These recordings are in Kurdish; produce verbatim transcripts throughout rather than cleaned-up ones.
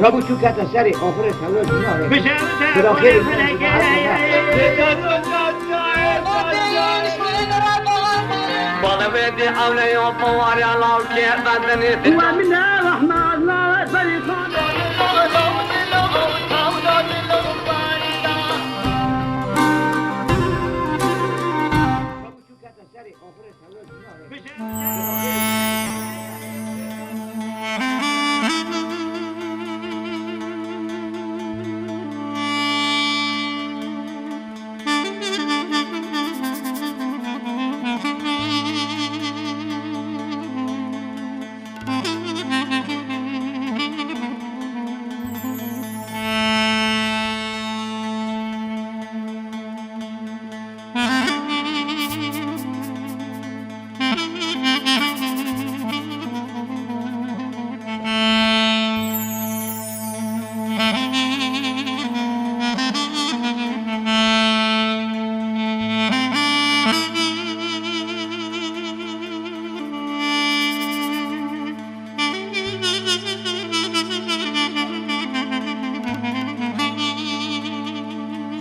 Rabû çû kete serê axirê tewro jîna rê. Bişewite Bira xêrê xêrê xêrê xêrê. Bala wê dê ewle yo pawarya lawkê bedinê. Wa min e Rehman, la berî xan.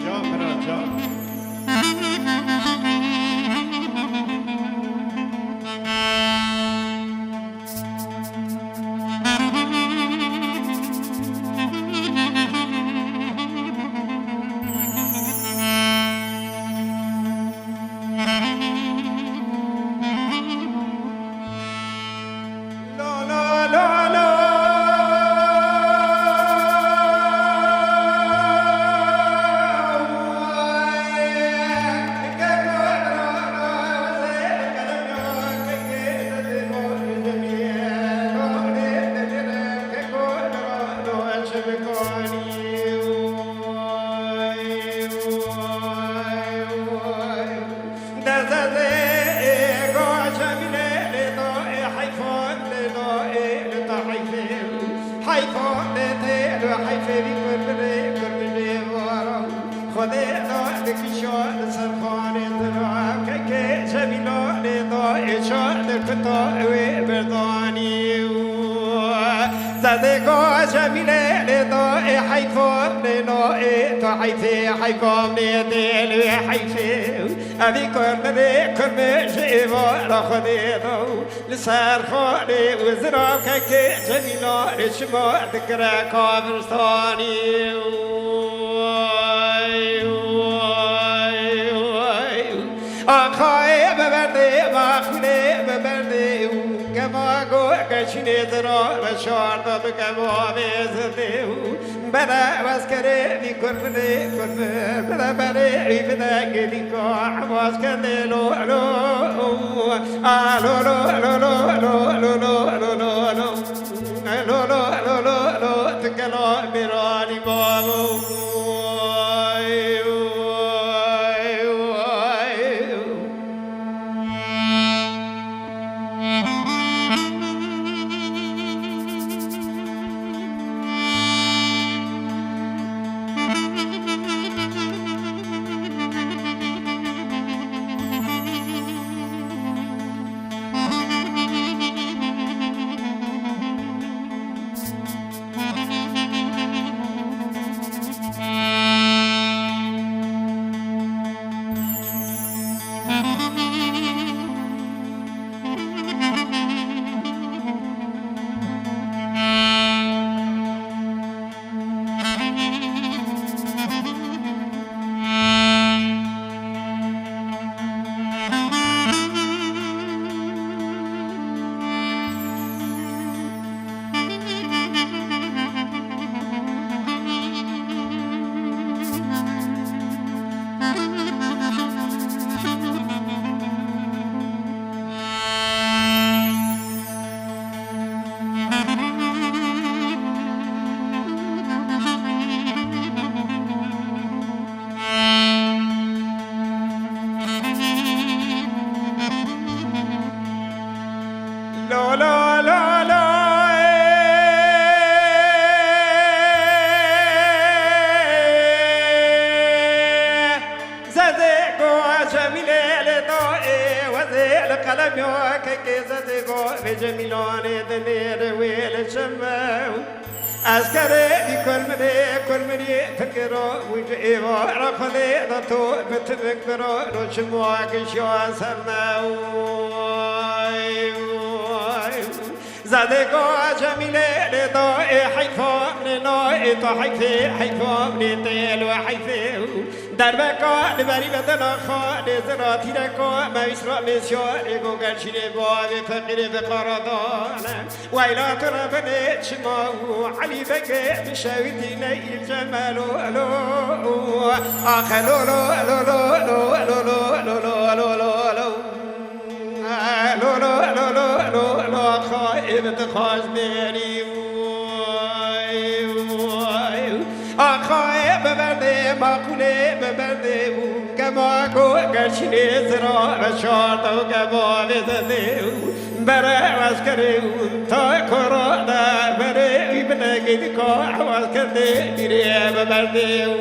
Can bira, can. Xwedê da dikişa li ser xanê ziravkekê Cemîla lê da ê çar dikita wê berdanî û zedêka Cemîlê lê da ê heyfa lê na ê tu heyfê heyfa lê dê lê heyfê. Evî kurminê kurmê ji êvara Xwedê da û li ser xanê û ziravkekê Cemîla lê şima dikire kavirstanî. Axayê bi berdê, maxûlê bi berdê û gema go geçinê zira ve şarda bi gema vê zirnê û bere wezkerê vî kurminê kurmi bide berê wî bide gelîka hewaz kendê lo lo a lo lo lo lo lo lo lo lo lo lo lo lo lo lo lo lo tikela bêranî balo. Lo, lo, lo, lo, eh. Zezê go Cemîlê li do ê wezê li qelemyo kekê Zezê go vê Cemîlanê dinê re wê li çim. Eskerê bî kurminê, kurminî tirkiro, wî ji êvara xwedê de to bi tirk biro, no çima gişya ser ne û. Zadê go Cemîlê lê da ê heyfa minê na ê to heyfê, heyfa minê tê lo heyfê û. Derbeka li berî bedena xwe lê zira tîreka me îsra mêsya lê go gerçînê bavê feqîrê bi qara dane. Weyla tu re binê çima û Elî Begê bi şewitî neyî cemelo lo. Axe lo lo lo lo lo lo lo lo lo lo lo lo lo. Lo lo lo lo lo lo, axayê min dixwaz bêrî. Axayê bi berdê, maqûlê bi berdê û gema ku gerçînê zira ve şarda û gema vê zedê û bere eskerê û ta kora de berê wî binegê dika hewaz kerdê bîrê bi berdê û.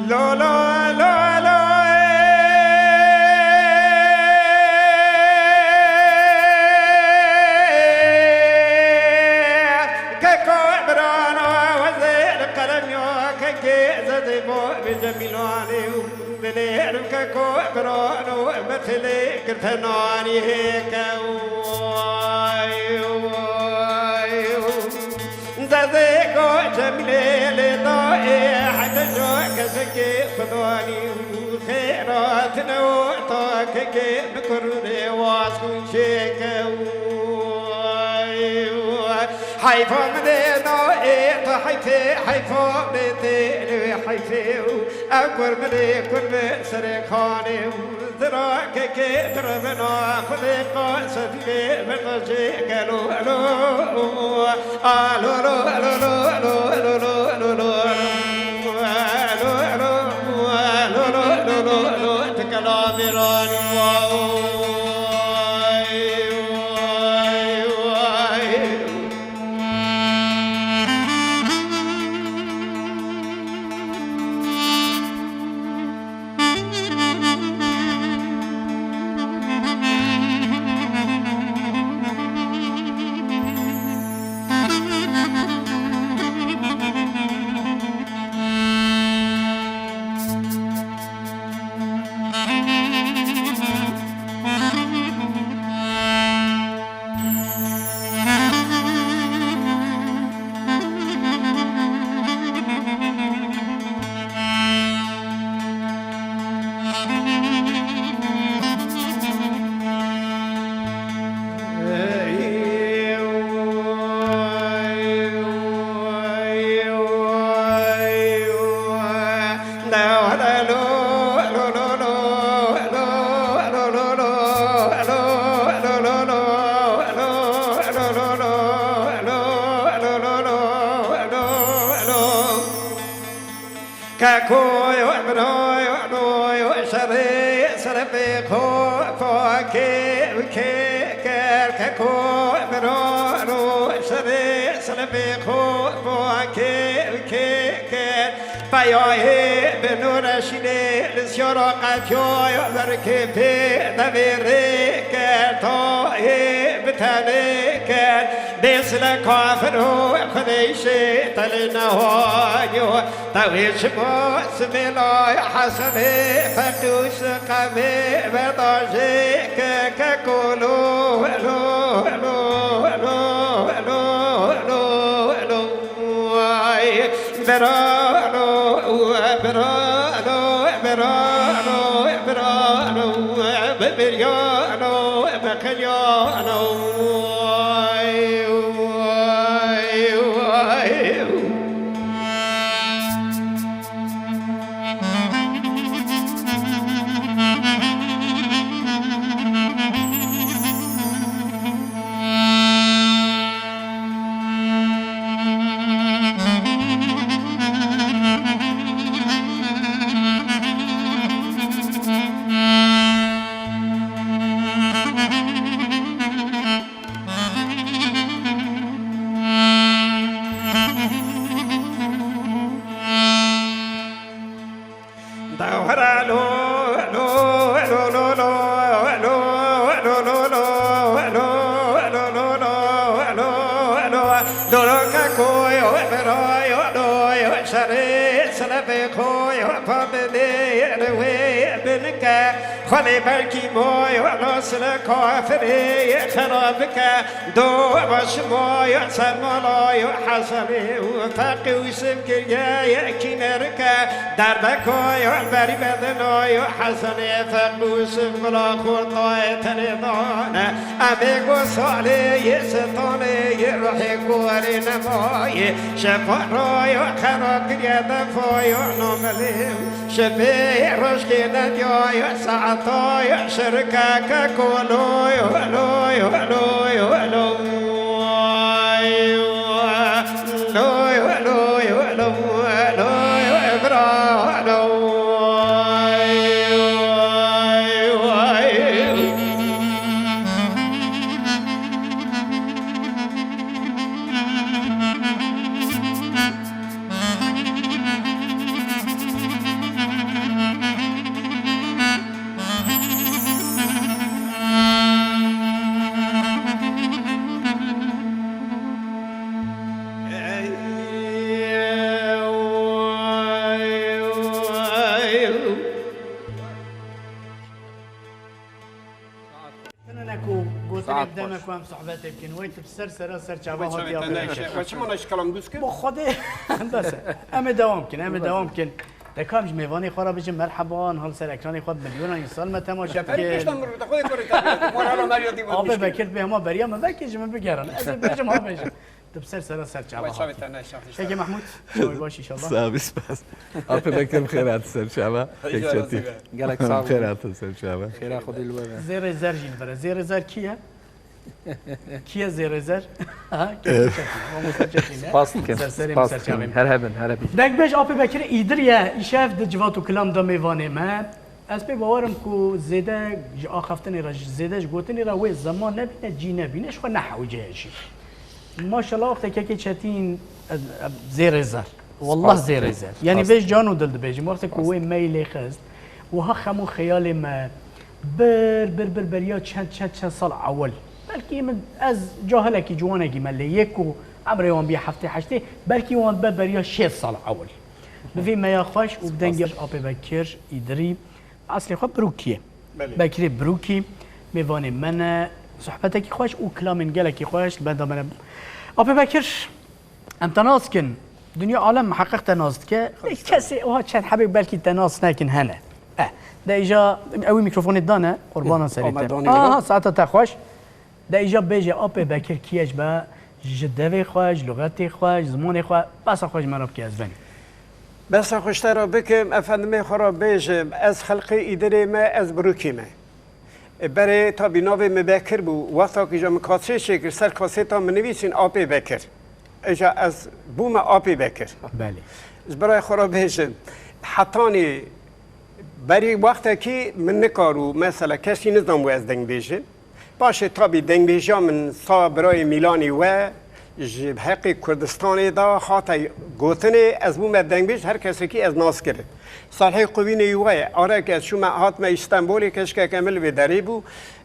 Lo, lo, lo, lo, eh, keko birano wezê li qelem yo, kekê zedê bo bi Cemîlanê û binêrim keko birano metilê girtenanî hêke û. Zezê go Cemîlê lê da ê hete jo kesekê xwedanî û xêratine û takekê bi kurûnê was û çêke û. Heyfa min ê da ê ta heyfê, heyfa min tê lê wê heyfê û ew kurminê kurmi serê xanê û. Zira kekê tirvina xwedê qasefîlê vernajê gelo elo. Alo lo elo lo elo elo lo elo lo. Elo elo elo lo elo lo elo. Tikela mêran wa. Kekoyo, binoyo, noyo, şerê, serê xo, fakê, û kê, ker, keko, binono, şerê, serê xo, fakê, û kê, ker. Peyayê bi nûre şînê li siyara qetiyayo berkê pê devê rê ker tayê bi Tenê ker dêsile kafir û xwedêşê telê nehayo. Tewê çimo simêlay Hesenê feqûs qemê vedajê ke kekolo lo lo lo lo lo lo lo. Ay, beralo, beralo, beralo, beralo, bibiriyalo, bekiryalo. Ay, ay, ay. Xwedê belkî moy nasile kafirê xera bike. Do başimoy sermaloy Hesenê û feqî û sivkiriye kînerike. Derbekoy berî bedenoy Hesenê feqî û sivgula xurtay tenê dane. Em ê go salê yê setanê yê ruhê gorê nemayê. Şefaroy xera kiriye defoy namelê. Şevê roşkê nediyay, saetay, şirkeke koloy, loy, loy, loy, loy, loy, loy, loy, bra, loy. Tenê ku gotinê Saet bideme baş. Ku em sohbetê bikin. Wey tu bi ser sera ser çava Wê çavê hatiya te bêrê. Neyşe. Wê çima neyşe kalam dûz kir? Bo Xwedê bes e. Em ê dewam bikin, em ê dewam bikin. De kam ji mêvanê xwe re bijim merheba, niha li ser ekranê xwe bi milyonan însan me temaşe Şeferi dike. Pêştan min rû te xwedê korê te bîne. Mor hala Merya dî Abi Bekir bê hema beriya min vekê ji min bigerin. Ez ê bêjim ha bêjim. Tu bi ser sera ser çava hatî. Keke Mahmud, çawa baş inşallah. Sağ ol, spas. Apê Bekir xêr hat ser çava. Kek Çetî. Gelek sağ ol. Xêr hat ser çava. Xêra Xwedê li we be. Zêrê Zer jî li vir e. Zêrê Zer kî ye? Kî ye Zêrê Zer? Ha, Keke Çetî. Mamoste Çetî ne? Spas dikim. Ser serê min, ser çavê min. Her hebin, her hebin. Dengbêj Apê Bekir Îdir ye. Îşev di civat û kilam de mêvanê me. Ez pê bawer im ku zêde ji axaftinê re, ji zêde ji gotinê re wê zeman nebîne, cî nebîne, ji xwe nehewce ye jî. Maşallah, wextê kekê Çetîn, e, e, zêrê zer. Wallah zêrê zer. Yanî vê ji can û dil dibêjim. Wextê ku wê mailê xist, wiha xem û xeyalê me bir, bir, bir beriya çend, çend, çend sal ewil. Belkî min, ez cahilekî ciwanekî me lê yê ku emrê wan bîye heftê heştê, belkî wan be beriya şêst sal ewil. Bi vî meya xweş û bi dengê Apê Bekir Îdirî, eslê xwe Birûkî ye. Belê. Bekirê Birûkî, mêvanê me ne, sohbetekî xweş û kilamên gelekî xweş li benda me ne. Apê Bekir, em te nas dikin. Dinya alem miheqeq te nas dike. Lê kesê wiha çend hebê belkî te nas nekin hene. Eh, de îja ew ê mîkrofonê dane, qurbana serê te. Aha, saeta te xweş. De îja bêje Apê Bekir kî ye ji be, ji devê xwe, ji lûxetê xwe, ji zimanê xwe, behsa xwe ji me re bike ez venî. Behsa xwe ji te re bikim, efendimê xwe re bêjim, ez xelqê Îdirê me, ez Birûkî me. E, berê tabî navê min Bekir bû, wexta ku îja min kasê çêkir, ser kasêta min nivîsîn Apê Bekir. Îja ez bûme Apê Bekir. Belê. Ji birayê xwe re bêjim, hetanî berî wextekî min nikarû, mesela kesî nizanbû ez deng bêjim. Paşê tabî dengbêjiya min sa birayê Mîlanî we ji heqê Kurdistanê de hate gotinê, ez bûme dengbêj, her kesekî ez nas kirin. Salhê Qubînê wî we ye. Arek ez çûme hatme Îstenbolê, keşkeke min li vê derê bû.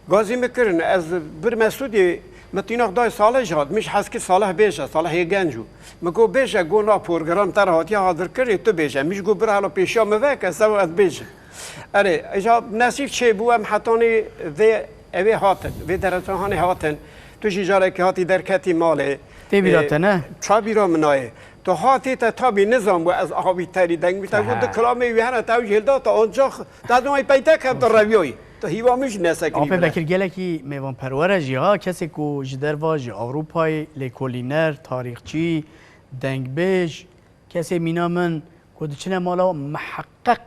Gazî min kirin, ez birme Sûdiyê, Min tîna xwe dayê Salih jî hat, min jî hez kir Salih bêje, Salih yê genc bû. Min got bêje, got na program te re hatiye hazirkirin, tu bêje. Min jî got bira hela pêşiya min veke, seba ez bêjim. Erê, îja nesîb çêbû, em hetanî vê evê hatin, vê deresehanê hatin. Tu jî carekê hatî derketî malê. Tê bîra Ê, te ne? Ça bîra min nayê. Tu hatî te tabî nizanbû ez awî terî deng bî. Te got, di kilamê wî hene te ew jî hilda te, ancax te dûmayî peytek hev te reviyoyî. Tu hîva min jî nesekinî Apê bile. Bekir gelekî mêvanperwer e jî ha, kesê ku ji derva ji Ewropayê, lêkolîner, tarîxçî, dengbêj, kesê mîna min ku diçine mala miheqeq,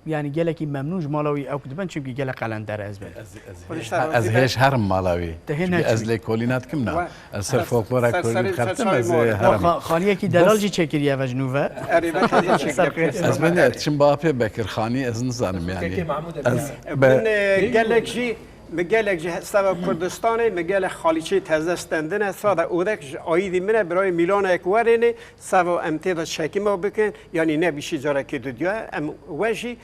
yanî gelekî memnûn ji mala wî ew ku dibin, çimkî gelek qelender ez bin. Ez, ez, Xwedî hêj, te razî ez be. Hêj herim mala wî. Te hê Çimkî ez neçûyî. Lêkolîna dikim na. We, Ez ser ser, folklora ser kurdî serî ser dixebtim, çavê ez malê. Hê Wa herim. Xa-, Xaniyekî delal Bes jî çêkiriye ve ji nû ve. Erê, be teze çêkiriye. Ser qêt. Ez ben de çim ba Apê Bekir Xanî ez nizanim yani. Kekê Mahmûd Ez Efendî. be- Min, e, gelek jî, min gelek jî seba Kurdistanê, min gelek xalîçê teze stendine. Sade odek ji aîdî min e, birayê Mîlanek werêne, seba em tê de çekîma bikin, yanî ne bîşî carekê dudiya, em we jî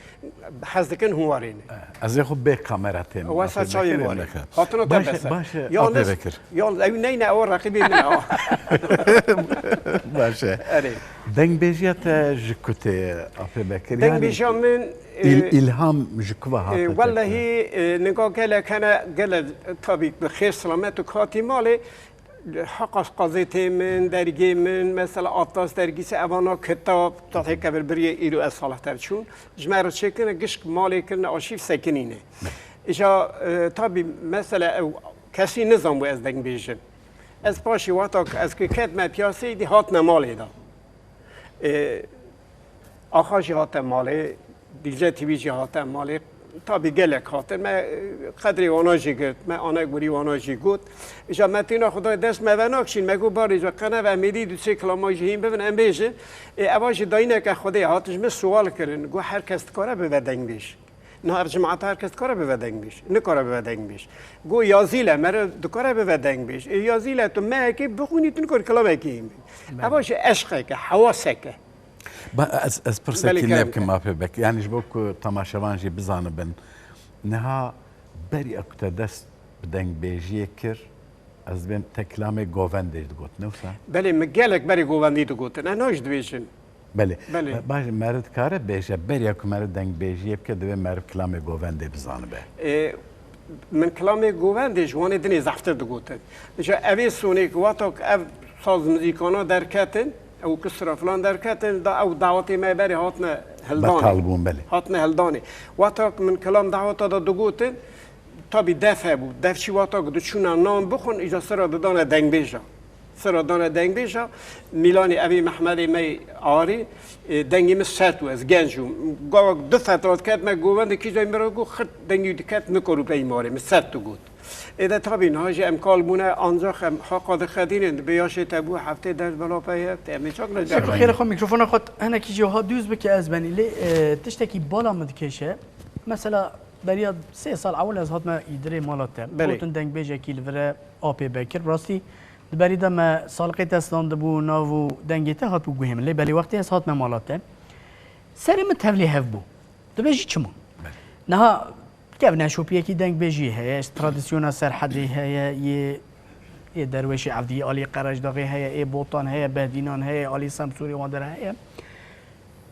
hez dikin hûn warêne. Ez ê xwe bê kamera têm. Wesa Apê çayê Bekirê warê. neke. Hatino te Baş e, bes e. baş e, Yalnız, Apê Bekir. yalnız ew neyne, ew reqîbê min e. Baş e. Erê. Dengbêjiya te ji ku tê Apê Bekir? Yanî Dengbêjiya min, îl-, e, îlham ji ku ve hate e, te? wellehî, e, ninga gelek hene, gelek, tabî bi xêr selamet û katî malê, Heqas qazetê min, dergê min, mesela Atlas dergîse, evana kitab, tahê kevir biriyê îro ez Salih Tevçûn. Ji me re çêkirine, gişk malê kirine, arşîv sekinîne. Îja, e, tabî, mesela ew kesî nizanbû ez dengbêjim. Ez paşê wexta ku ez ki ketme piyaseyê dî hatine malê de. E, Axa jî hate malê, Dîcle T V jî hate malê. Tabî gelek hatin. Me, e, qedrê wana jî girt. Me anek gurî wana jî got. Îja me tîna Xwedayê dest me venakşîn. Me got barê îja qene ve em êdî du sê kilama jî hîn bibin, em bêjin. Ê, eva jî dayîneke Xwedê hat ji min sual kirin. Got her kes dikare bibe dengbêj. Niha ev cemaeta her kes dikare bibe dengbêj. Nikare bibe dengbêj. Got Yazîle mere dikare bibe dengbêj. Ê, Yazîle tu mehekê bixwînî, tu nikare kilamekê hîn bî. Belê. Eva jî eşqeke, hewaseke. Ba, ez, ez pirsekî Belê, lê kerem bikim, ke. Apê Bek. Yanî ji bo ku temaşevan jî bizanibin. Niha beriya ku te dest bi dengbêjiyê kir, ez dibêm te kilamê govendê digot, ne wisa? Belê, min gelek berê govendî digotin. Ez niha jî dibêjim. Belê. Belê. Ba-, baş, meriv dikare bêje, beriya ku meriv dengbêjiyê bike, divê meriv kilamê govendê bizanibe. Ê, min kilamê govendê ji wanê dinê zehftir digotin. Îja evê sonê ku wexta ku ev saz muzîkana derketin, ew kisra filan derketin, da ew dawetê me berê hatine hildanê. Betal bûn, belê. Hatine hildanê. Wexta ku min kilam daweta da digotin, tabî def hebû. Defçî wexta ku diçûna nan bixwin, îja sira didane dengbêja. Sira dane dengbêja, Mîlanê evê Mehmedê me arî, e, dengê min sert bû, ez genc bûm. Gava du fetra diket me govendê kîjayî min re got, xirt dengî diket, nikor û pey marê min sert digot. Ê de tabî niha jî em kal bûne, ancax em haqa dixedînin, bi yaşê te bû heftê ders bela pey heftê, em ê çak ne Şêxo xêrê xwe, mîkrofona xwe t-, hinekî jî ha dûz bike ez benî. Lê, e, tiştekî bala min dikêşe. Mesela beriya sê sal ewil ez hatime îdirê mala te. Belê. Gotin dengbêjekî li vir e, Apê Bekir. Rastî di berî de me saliqê te standibû, nav û dengê te hatibû guhê min. Lê belê wextê ez hatime mala te, serê min tevlî hev bû. Dibêjî çima? Belê. Niha kevneşopiyekî dengbêjî heye, tradisyona Serhedê heye, yê, yê Derwêşê Evdî, alî Qerejdaxê heye, ê Botan heye, Behdînan heye, alî Semsûrê wan der heye.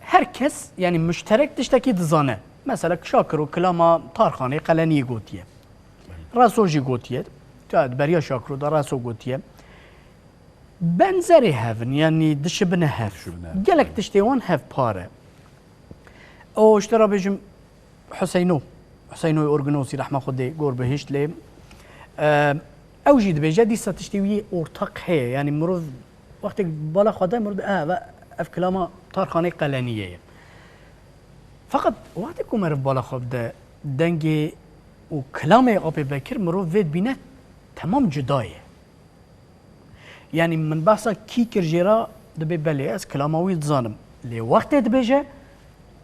Her kes, yanî muşterek tiştekî dizane. Mesela Şakiro kilama Tarxanê Qeleniyê gotiye. Reso jî gotiye. Ya beriya Şakiro da Reso gotiye. Benzerê hev in, yanî dişibine hev. Dişibine hev. Gelek tiştê wan hevpar e. O, ji te re bêjim, Huseyno, Huseynoyê Orginosî, rehma Xwedê gor bihişt lê, e, ew jî dibêje, dîsa tiştê wî ortak heye. Yanî mirov wextê bala xwe de mirov, e, ve, ev kilama Tarxanê Qeleniyê ye. Feqet wextê ku meriv bala xwe bide dengê û kilamê Apê Bekir, mirov vê dibîne temam cuda ye. Yanî min behsa kî kir jê re, dibê belê ez kilama wî dizanim. Lê wextê dibêje,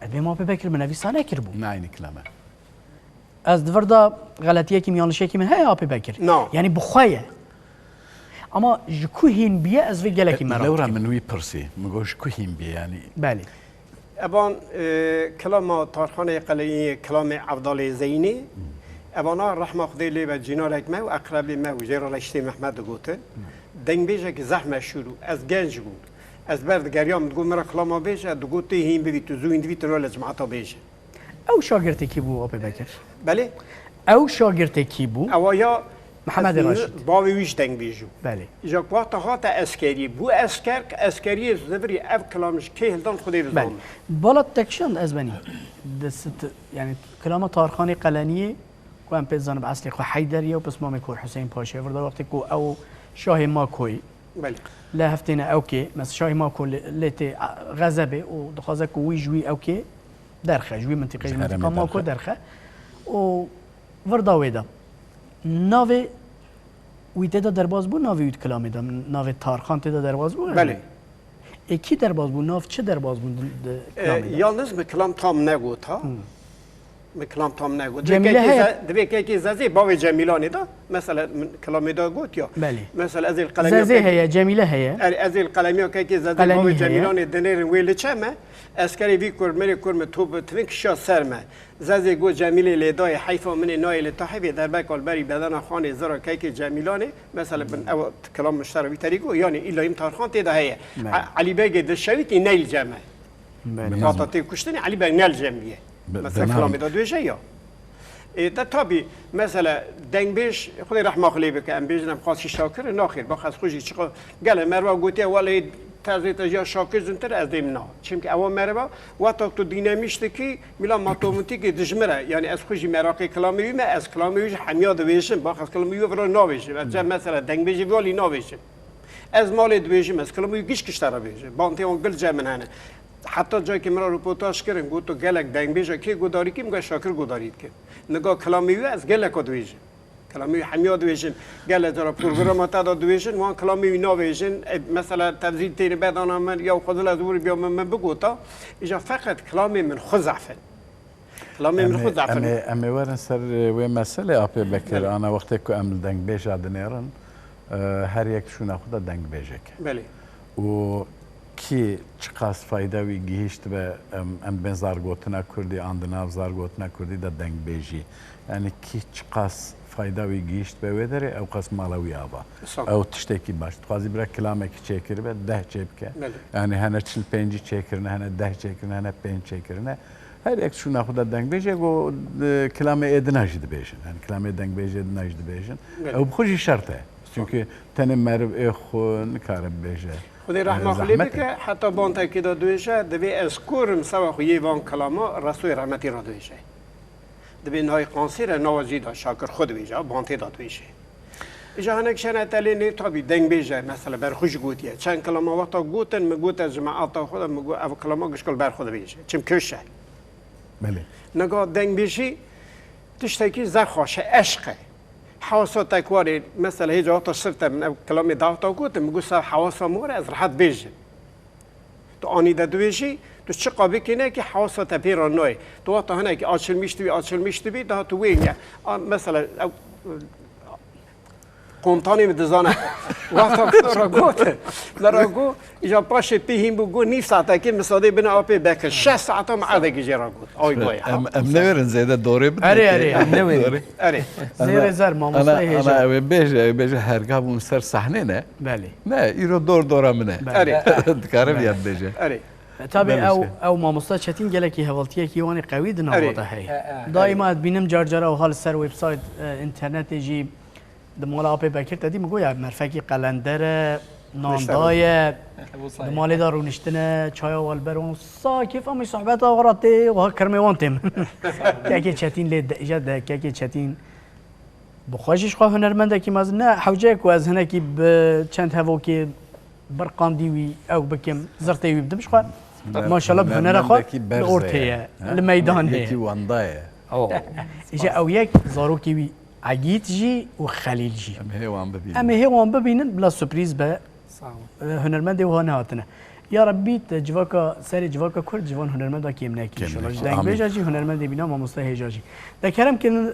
ez dibêm Apê Bekir min evîsa nekiribû. Ne eynî kilam e. Ez di vir de xeletiyekî min, yanlişiyekî min heye Apê Bekir? Na. Yanî bi xwe ye. Ama ji ku hîn bûye ez vê gelekî merak dikim. Lewra min wî pirsî. Min got ji ku hîn bûye yanî? Belê. Evan, e, kilama Tarxanê Qeleniyê, kilamê Evdalê Zeynê, Evana rehma Xwedê lê be cînarek me û eqrebê me û jê re Reştê Mehmed digotin. Dengbêjekî zehf meşhûr û ez genc bûm. Ez ber digeriyam, digot min re kilama bêje, digot tê hîn bivî, tu zû hîn divî, tu re li cemaeta bêje. Ew şagirtê kî bû, Apê Bekir? Belê. Ew şagirtê kî bû? Ewa ya Mihemed ez Raşîd. Bavê wî ji dengbêj bû. Belê. Îja ku wexta hate eskeriyê, bû esker, eskeriyê zivirî ev kilam ji kê hildan Xwedê bizane. Belê. Bala te kişand ez benî. Di sit-, yani kilama Tarxanê Qeleniyê ku em pê dizanin bi eslê xwe Heyderî ye û pismamê Kor Huseyîn Paşayê vir da wextê ku ew şahê Makoyê. Belê. Li hev têne ew kê, mes şahê Mako lê, lê tê, a, xezebê û dixwaze ku wî ji wî ew kê derxe, ji wî mintîqê, ji mintîqa Mako derxe. Û vir da wê de. Navê wî tê de derbas bû, navê wî di kilamê de, navê Tarxan tê de derbas bû? Belê. Ê, kî derbas bû? Nav çi derbas bûn di, di E, kilamê de? Yalnız min kilam tam negota. Hmm. Min kilam tam negota. Cemîle heye? Divê kekê Zezê bavê Cemîlanê de. Mesela min kilamê de got ya. Belê. Mesela ez ê li qelemiya Zezê kek-, heye, Cemîle heye. Er, ez ê li qelemiya kekê Zezê Qelemî bavê heye. Cemîlanê dinêrin wê li çe me. Eskerê vî kur, mirê kur min top bi tivin kişiya ser me. Zezê got Cemîlê lê dayê heyfa min ê nayê li tahê vê derbeka li berî bedena xanê zira kekê Cemîlanê. Mesela bin ew kilam min ji te re wî terî got, yanî îlayîm Tarxan tê de heye. Belê. E-, Elî Begê di şewîtî neyl cem e. Belê. Hata tê kuştinê Elî Beg nel cem bîye. Be-, Mesela kilamê de dibêje ya. E, de tabî, mesela dengbêj, Xwedê rehma xwe lê bike, em bêjin em xasî Şakir in, naxêr, bax ez xwe jî çiqa gele meriva gotiye, welê terzê te ji ya Şakir zintir, ez dêm na. Çimkî ewa meriva, wexta tu dînemîş dikî, mîla matematikê dijmir e. Yani ez xwe jî meraqê kilamê wî me, ez kilamê wî ji hemiya dibêjim, bax ez kilamê wî vira nabêjim. Ez cem mesela dengbêjê vî alî nabêjim. Ez malê dibêjim, ez kilamê wî giş giş te re bêjim. Bantê wan gil cem min hene. Heta cayekê min re roportaj kirin, got tu gelek dengbêja kê gudarî kî, min got Şakir gudarî dikin. Niga kilamê wî ez geleka dibêjim. Kilamê wî hemiya dibêjin. Gelek cara programa te de dibêjin, wan kilamê wî nabêjin. E, mesela tevzîn têne bedana min, ya xwezil ez wir biya min, min bigota. Îja feqet kilamê min xwe zehf in. Kilamê min xwe zehf in. Em ê, em ê werin ser, e, wê meselê Apê Bekir. Belê. Ana wextê ku em li dengbêja dinêrin, e, her yek şûna xwe de dengbêjek e. Belê. Û kî çiqas fayda wî gihîştibe, em, em bên zargotina kurdî, an di nav zargotina kurdî de dengbêjî. Yani kî çiqas fayda wî gihîştibe wê derê, ew qas mala wî ava. Sağ ol. Ew tiştekî baş. Dixwazî bira kilamekî çêkiribe, deh çêbike. Belê. Yani hene çil pêncî çêkirine, hene deh çêkirine, hene pênc çêkirine. Her yek şûna xwe de dengbêjê, go, e, kilamê ê dina jî dibêjin. Yani kilamê dengbêjê dina jî dibêjin. Belê. Ew bi xwe jî şert e. Çünkü tenê meriv ê xwe nikare bibêje. Xwedê rehma xwe lê bike, heta bantekê de dibêje, divê ez korim seba xwe yê van kilama restoyê rehmetî re dibêje. Divê nayê qansêre nawa zî da Şakir xwe dibêje, bantê de dibêje. Îja hinek şene te lê nê tabî dengbêje, mesela ber xwe jî gotiye. Çend kilama wexta gotin, min got ez cemaeta xwe de, min got ev kilama gişkol ber xwe dibêje. Çim köş e. Belê. Niga dengbêjî tiştekî zehf xweş e, eşq e. Hewsa te ku warê, mesela hêca wexta sifte min ev kilamê dawta gotin, min got ser hewsa min were ez rehet bêjim. Tu anî de dibêjî, tu çiqa bikî nekî hewsa te pê re nayê. Tu wexta hinekî açilmiş dibî, açilmiş dibî, daha tu wê niye. A, mesela ew, Komutanê min dizane. Wexta min ra got, min ra got, îja paşê pê hîn bû, got, nîv saetekê misadê bine Apê Bekir. Şeş saeta min erdekî jê re got. Ay goy, ha. Em, em newêrin zêde dorê bidin. Erê, erê, em newêrin. Erê. Zêrê zer, mamoste hêja. Ana, ana, ew ê bêje, ew ê bêje herga bûn ser sahnê ne? Belê. Ne, îro dor dora min e. Belê. Erê. Dikare viya bêje. Erê. E, tabii ew, ew mamosta Çetin gelekî hevaltiyekî wan ê qewî di nava de heye. Erê. Daîma ez dibînim car cara wiha li ser website, e, înternetê jî Di mala Apê Bekir te dî min got ya merfekî qelender e, nanda ye, di malê de rûniştine, çaya wan li ber wan, sa kêfa min sohbeta wan re tê, wiha kirmê wan tê min. Kekê Çetîn lê de, îja de, kekê Çetîn bi xwe jî ji xwe hunermendekî mezin, ne hewce ku ez hinekî bi çend hevokê birqandî wî ew bikim, zirtê wî bidim ji xwe. Maşallah bi hunera xwe li ortê ye, li meydanê ye. Yekî wanda ye. Îja ew yek zarokê wî Egîd jî û Xelîl jî. Em hê wan bibînin. Em ê hê wan bibînin, bila surprîz be. Sağ ol. E, hunermendê wiha nehatine. Ya Rebbî, te civaka, serê civaka Kurd ji van hunermenda kêm nekî. Kêm inşallah. Ji nekî. Amin. Dengbêja jî, hunermendê bîna mamoste hêja jî. De kerem kirin, e,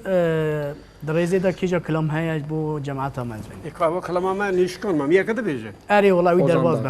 di rêzê de kêja kilam heye ji bo cemaeta me ez bênim. Ê, ka ewa kilama me nîşkan me, mi yeke dibêje. Erê, wela wî derbas be.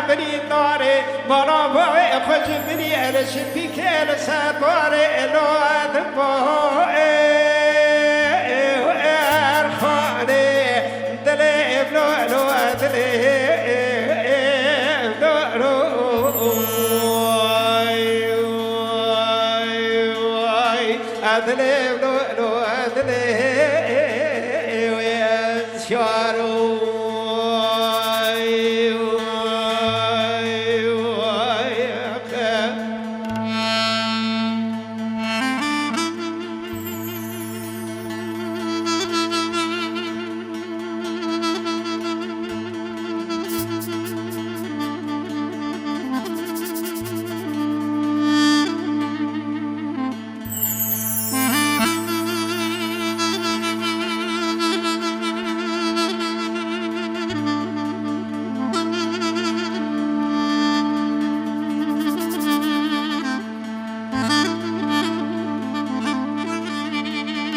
Binî darê mala bavê xwe ji binî el şipîkê li ser barê elo dibo ê erxanê dilê evlo elo dilê evlo elo dilê evlo elo dilê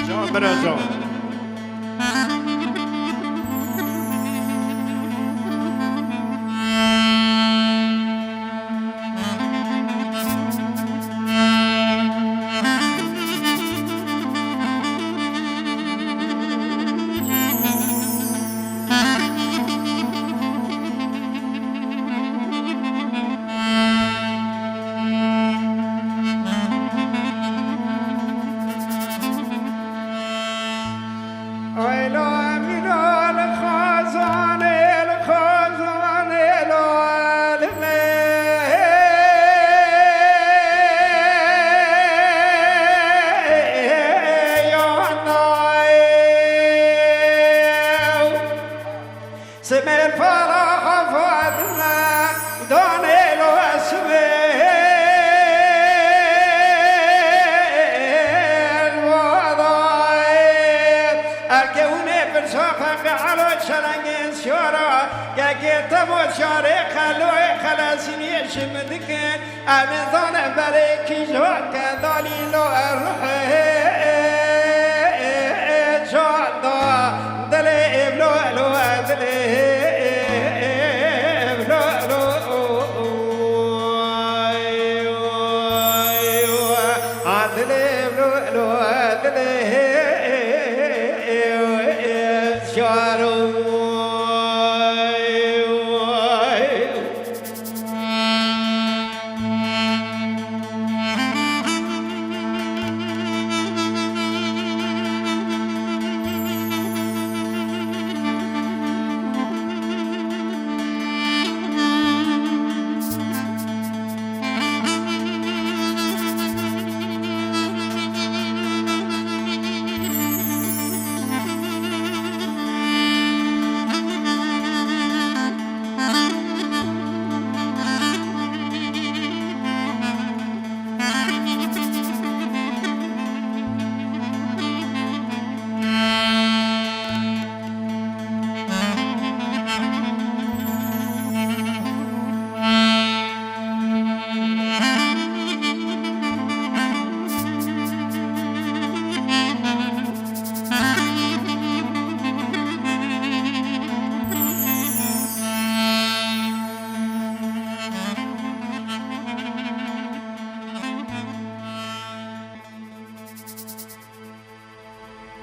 Can bira can. Simêr pala Fatime, danê lo simêr vadayê. Erkewûnê pirsa feqê elo çelengên siyara, kekê temo şarê qeloyê qelesîniyê ji min dikin. Em ê zanin berê kîjan ke dalîlo ruhê can da dilê evlo elo dilê evlo elo a dilê evlo elo dilê şaro.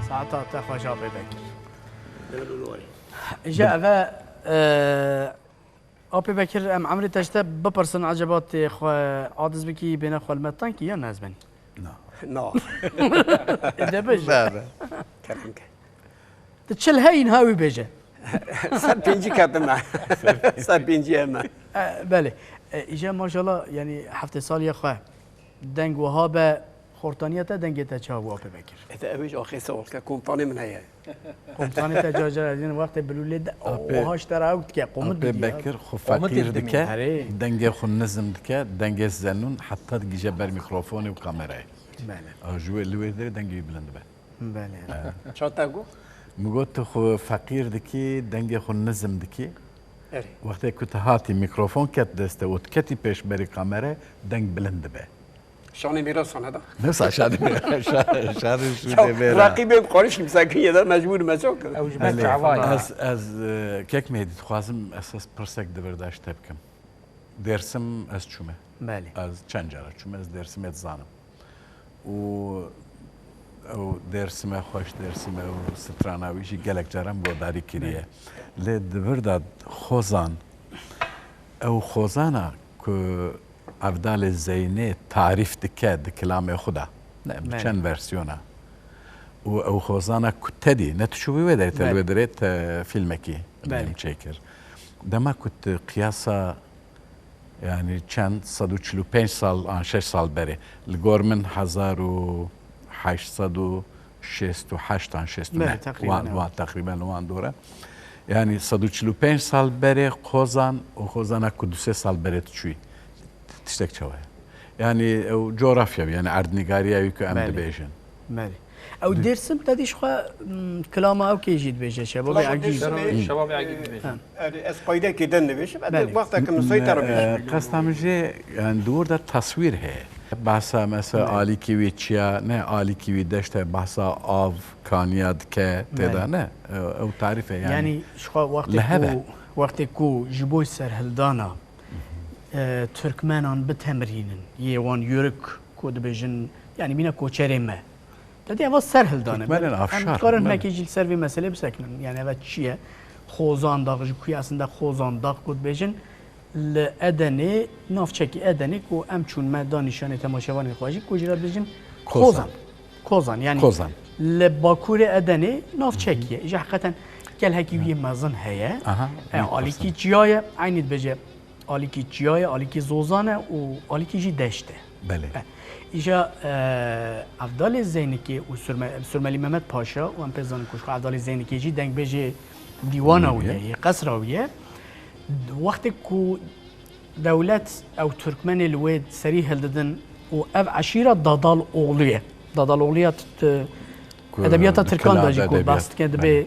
Saeta te xweş, Apê Bekir. Îja eve, e, Apê Bekir, em emrê te ji te bipirsin, eceba tê xwe adiz bikî, bêne xwe li me tankî ya ne ez benî? Na. Na. Ê de bêje. Be, be. Kerem ke. Tu çil heyîn ha wî bêje. Ser pêncî ketime. Ser pêncî heme. E, belê. E, îje maşallah, yanî heftê saliya xwe deng wiha be, xortaniya te, dengê te çawa bû, Apê Bekir? E, te ew ê ji axê sewal ke, komutanê min heye. Komutanê te car car dînin wextê bilûlê de, Apê, wiha ji te re ew dike, qomit Apê dike. Bekir xwe Qomitê feqîr dimîne. Dike, Erê. Dengê xwe nizm dike, dengê zenûn, heta digihîje ber mîkrofonê û kamerayê. Belê. A, ji wê, li wê derê dengê wî bilind be. Belê. Çawa te got? Min got, tu xwe feqîr dikî, dengê xwe nizm dikî. Erê. Wextê ku tu hatî, mîkrofon ket dest te û tu ketî pêşberî kamere, deng bilind dibe. Şanê mîrasan heda. Nefsa şanê mîra-, şa-, şanê şûdê mîra. Reqîbê qarîş kimse kiriye de mecbûr me çawa kir. Ew ji me çawa ye. Ez, ez, e, kek Mêdî, dixwazim ez, ez pirsek di vir de ji te bikim. Dêrsim ez çûme. Belê. Ez çend cara çûme, ez Dêrsimê dizanim. Û ew Dêrsime xweş, Dêrsime û strana wî jî gelek caran guhdarî kiriye. Lê di vir de xozan, ew xozana ku Evdalê Zeynê tarîf dike di kilamê xwe de, ne, bi çend versiyona. Û ew xozana ku te dî, ne tu çûbî wê derê, te li wê derê te fîlmekî çêkir. Dema ku tu qiyasa Yani çend, sed û çil û pênc sal an şeş sal berê. Li gor min hezar û heşt sed û şêst û heşt an şêst û neh. Belê, teqrîben, wan, evet. Wan teqrîben li wan dora. Yani sed û çil û pênc sal berê xozan û xozana ku du sê sal berê tu çûyî. Tiştek çawa ye? Yani ew coğrafya, yani erdnîgariya wî ku em Belê. Dibêjin. Belê. Ew Dêrsim te dî ji xwe, mm, kilama ew kê jî dibêje, Şebabê Egî. Şebabê Egî dibêje. Ha. Erê, ez qaydekê din dibêjim, ez Belê. Wexta ki min soyî te re bêjim. Qesta min jê, yani di wir de taswîr heye. Bahsa mesela Belê. Alîkî wî çiya, ne alîkî wî deşt e, bahsa av, kaniya dike, tê de Belê. Ne? Ew tarîf e yani. Yani ji xwe wextê Li heve. Ku, wextê ku ji bo serhildana, e, Tirkmenan bitemrînin, yê wan yörük ku dibêjin, yani mîna koçerê me. Te dî eva ser hildane. Tirkmenên Avşar, Em dikarin belê. Hinekî jî li ser vê meselê bisekinin. Yani eva çi ye? Xozan Dax, ji ku ye aslında Xozan Dax ku dibêjin, li Edenê, navçekî Edenê ku em çûn me da nîşanê temaşevanê xwe jî, ku jî re dibêjin Kozan. Kozan. Kozan, yani Kozan. Li bakurê Edenê navçekî ye. Ji heqeten gelhekî wî mezin heye. Aha, E, wî alîkî Kozan. Çiya ye, eynî dibêje. Alîkî çiya ye, alîkî zozan e û alîkî jî deşt e. Belê. E, îja, e, Evdalê Zeynikê û Surme-, Surmelî Mehmet Paşa û em pê zanin ku ji xwe Evdalê Zeynikê jî dengbêjê dîwana wî ye, yê qesra wî ye. Wextê ku dewlet ew Tirkmenê li wê serî hildidin û ev eşîra Dadal oğlu ye. Dadal oğlu ya t-, t-, Ku edebiyata bi Tirkan kila de jî ku edebiyat, behs dike, dibê, belê.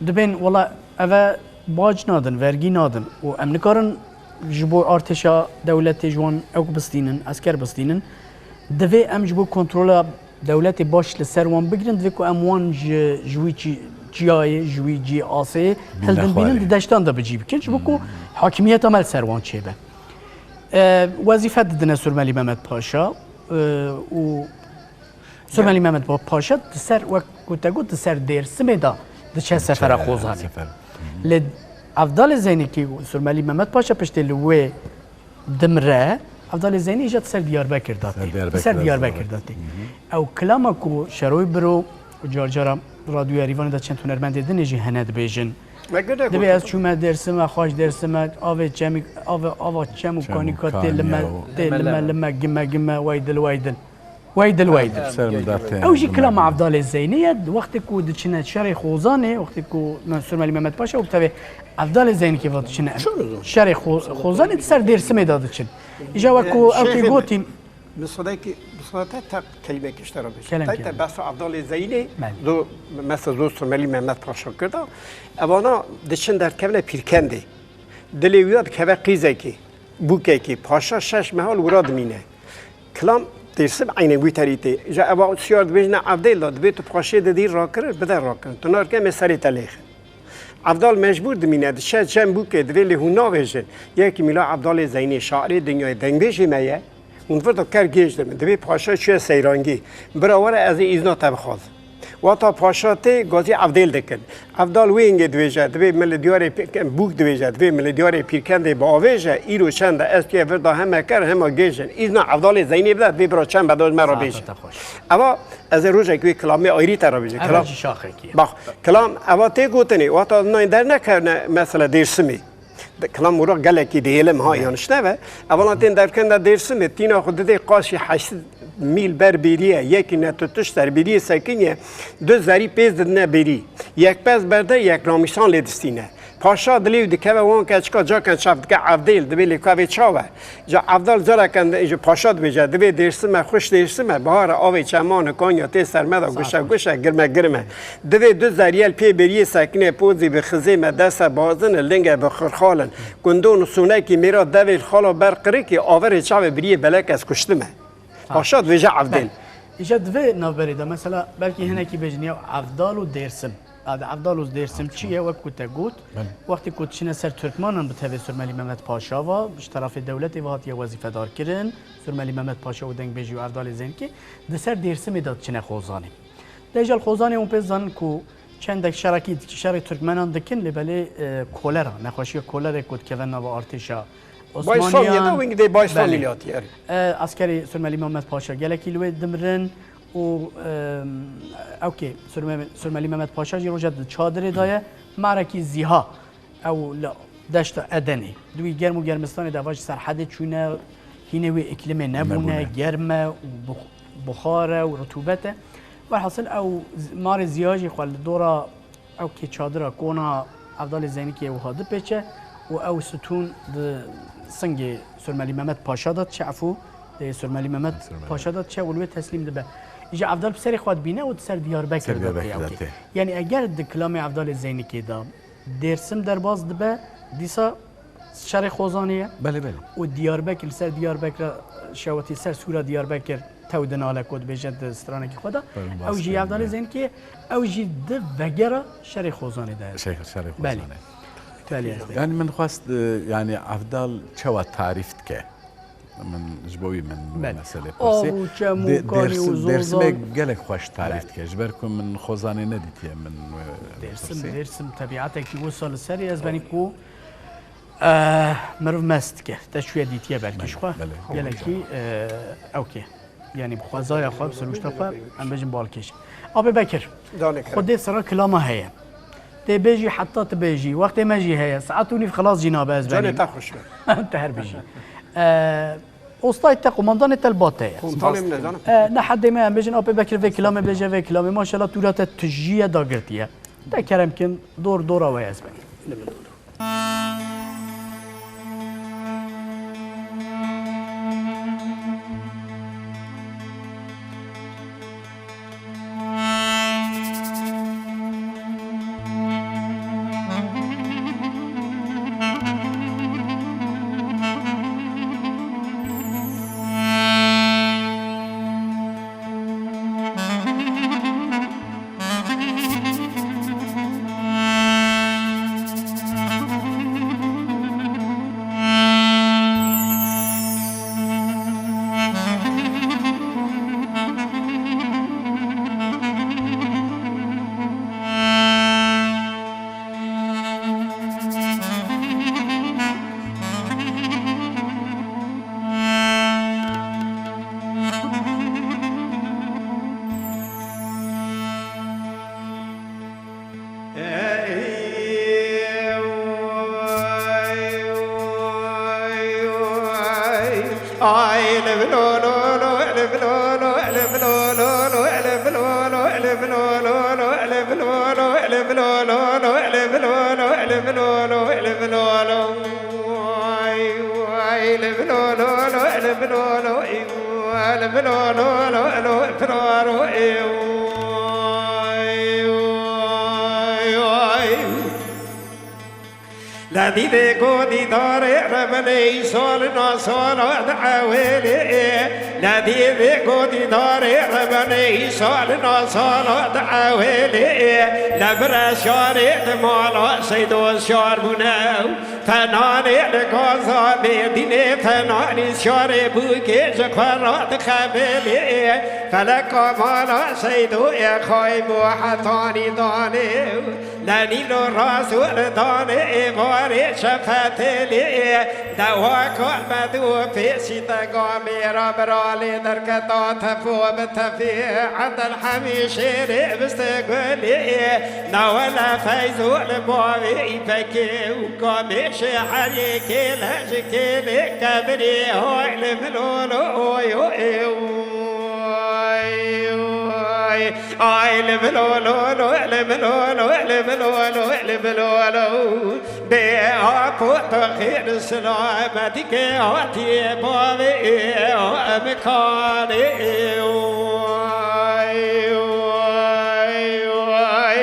Dibên, wela eve bac nadin, vergî nadin û em nikarin ji bo artêşa dewletê ji wan ew bistînin, esker bistînin. Divê em ji bo kontrola dewletê baş li ser wan bigirin, divê ku em wan ji, ji wî çi-, çiyayê, ji wî cî asê hildin bînin, di deştan de bi cî bikin. Ji bo ku hakimiyeta me li ser wan çêbe. E, wezîfe didine Surmelî Mehmet Paşa, e, û Surmelî Mehmet Pa-, Paşa di ser, wek ku te got, di ser Dêrsimê de diçe sefera Xozanê. Sefer. Lê Evdalê Zeynekî û Surmelî Mehmet Paşa piştê li wê dimre, Evdalê Zeynî îja di ser Diyarbekir de tê. Di ser Diyarbekir de tê. Ew kilama ku Şeroy Biro û car cara radyoya Rîvanê de çend hunermendê din ê jî hene dibêjin. Dibê ez çûme Dêrsim e, xweş Dêrsim e, avê çemî, avê, ava çem û kanîka tê li me, tê li me, li me, gime, gime, weydil, weydil. Weydil, weydil. Ew jî kilama Evdalê Zeynê ye, wextê ku diçine şerê Xozanê, wextê ku Surmelî Mehmet Paşa û bi tevê Evdalê Zeynekê ve diçine şerê Xo-, Xozanê di ser Dêrsimê de diçin. Îja wek ku ew tê gotîn. Misadekî, misade te kelîmekî ji te re bêjim. Kerem, kerem. Te behsa Evdalê Zeynê, do, mesela do Surmelî Mehmet Paşa kirda. Evana diçin derkevine Pîrkendê. Dilê wî ya dikeve qîzekê. Bûkekî, paşa şeş meha li wira dimîne. Kilam Dêrsim eynê wî terî tê. Ji eva siyar dibêjine Evdêl da, dibê tu paşê didî rakirin, bide rakirin. Tu narke me serê te lêxin. Evdal mecbûr dimîne, diçe cem bûkê, divê lê hûn navêjin. Yekî Mîla Evdalê Zeynê şairê dinyayê dengbêjê me ye. Hûn vir da ker gêj de min. Dibê paşa çûye seyrangî. Bira were ez ê îzna te bixwazim. Wata paşa tê gazî Evdêl dikin. Evdal wê hingê dibêje, dibê min li diyarê Pî-, bûk dibêje, dibê min li diyarê Pîrkendê biavêje, îro çend e, ez tuye vir da heme ker, hema gêj in. Îzna Evdalê Zeynê bide, dibê bira çend be da ji me re bêje. Saeta te xweş. Eva, ez ê rojek wê kilamê ayrî te re bêjim. Eva jî şaxekî ye. Bax, kilam, eva tê gotinê, wata nayên dernekevne mesela Dêrsimê. De, kilam û rok gelekî dihêlim ha, yanlış nebe. Evala tên derken de Dêrsimê, tîna xwe didê qaşî heşt mîl ber bêriye, yekî netutuş ser bêriyê sekiniye, du zerî pêz didine bêrî. Yek pez berde, yek namîsan lê distîne. Paşa dilê wî dikeve wan keçika caken çav dike Evdêl, dibê lê ku ev ê çav e. Ca Evdal careken ji paşa dibêje, divê Dêrsim e, xweş Dêrsim e, bihar e, avê çeman e, kanya tê ser me de, guşe guşe, girme girme. Divê du zeriyel pê bêriyê sekine, pozî bi xizê me dese bazin e, linge bi xirxal in. Gundon û sonekî mêra devê li xala ber qirikî, averê çavê biriyê belek ez kuştim e. Paşa dibêje Evdêl. Îja di vê navberê de mesela belkî hinekî bêjin ya Evdal û Dêrsim. Adi Evdal û Dêrsimçî ye, wek ku te got. Belê. Wextê ku diçine ser Tirkmanan bi tevê Surmelî Mehmet Paşa ve, ji terefê dewletê ve hatiye wezîfedar kirin. Surmelî Mehmet Paşa û dengbêjî û Evdalê Zênkî di ser Dêrsimê de diçine Xozanê. Dê ji li Xozanê hûn pê zanin ku çendek şerekî, şerê Tirkmenan dikin, lê belê, e, kolera, nexweşiya kolerê ku dikeve nava artêşa Bay Somyê de Osmaniyan. Wî dê Bay Belê. Somyê hatî, erê. E, eskerê Surmelî Mehmet Paşa gelekî li wê dimirin û, e, ewkê, Surme-, Surmelî Mehmet Paşa jî roja di çadirê de ye. Marekî zîha ew li deşta Edenê. Di wî germ û germistanê de va ji serhedê çûne, hînê wê îklimê nebûne, Nebûne. germ e û bux-, buxar e û rutûbet e. Welhasil ew z-, marê zîha jî xwe li dora ew kê çadira kona Evdalê Zeynikê wiha dipêçe û ew stûn di singê Surmelî Mehmet Paşa de diçe, efû, di Surmelî Mehmet Surmelî. Paşa de diçe û li wê teslîm dibe. Îja Evdal bi serê xwe dibîne û di ser Diyarbekir Ser de Diyarbekir tê, de ewkê. tê. Yanî eger di kilamê Evdalê Zeynikê de Dêrsim derbas dibe, dîsa şerê Xozanê ye. Belê, belê. Û Diyarbekir, li ser Diyarbekir, şewatî ser sûra Diyarbekir tew dinale ku dibêje di stranekî xwe de. Belê, Ew jî baskı, Evdalê belê. Zeynikê, ew jî di vegera şerê Xozanê de ye. Şey, şerê Belê. Xozanê. Belê, ez Yanî min xwest, e, yanî Evdal çawa tarîf dike? Min ji bo wî min Belê. meselê Av pirsî. û çem û Dê-, kanî û Dêrsim-, zozan. Dêrsimê gelek xweş tarîf Belê. dike. Ji ber ku min Xozanê nedîtiye min, e, Dêrsim, pirsî. Dêrsim tebiatekî wisa li serê ez benî ku, e, mirov mest dike. Te çûye dîtiye belkî Belê, ji xwe. belê. Gelekî, e, ewkê. Yanî bi xwezaya xwe, bi sirûşta xwe, em bêjin balkêş. Apê Bekir, Canê Xwedê sira kilama heye. Tê bêjî heta tu bêjî. Wextê me jî heye. Saet û nîv xilas jî nabe ez Canê benîm. te xweş be. Te her bijî. E, ostayê te, qomandanê te li ba te ye. Komutanê min e, canım. E, ne hedê me em bêjin, Apê Bekir vê kilamê bêje, vê kilamê. Maşallah, tûra te tijî ye, dagirtî ye. Te kerem kin, dor dora we ez benîm. Ledî vê godî darê remenê îsal nasala di ewêlê. Ledî vê godî darê remenê îsal nasala di ewêlê. Le bire şarê di mala seydo şar bûne. Fenanê li gaza Mêrdînê, fenanî şarê bûkê ji xwe re dixebêlê. Feleka mala Seydo ê xayim û hetanî danê. Lenîlo rast û li danê êvarê şefetêlê. Dewa kalbedû pêşî te gamê ra biralê derketa tefo bi tefê. Edel hemî şêrê biste gulê. Nawele feyz û li bavê îpekê û Kamê şeherê kêle ji kêlê kevirê, hay li milolo, oy, oy, oy, ay li milolo, li milolo, li milolo, li milolo. Bê apo tu xêr selametî ke hatiye bavê em kanê, oy, oy, oy.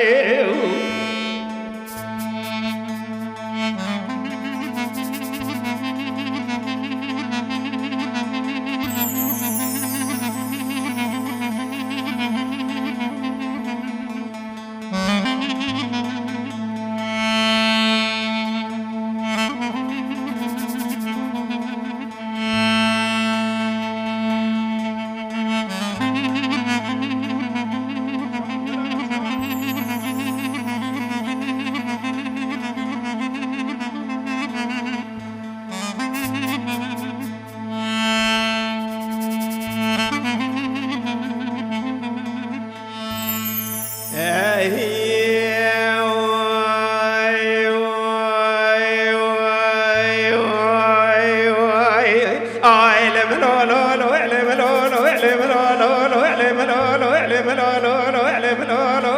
Bilolo,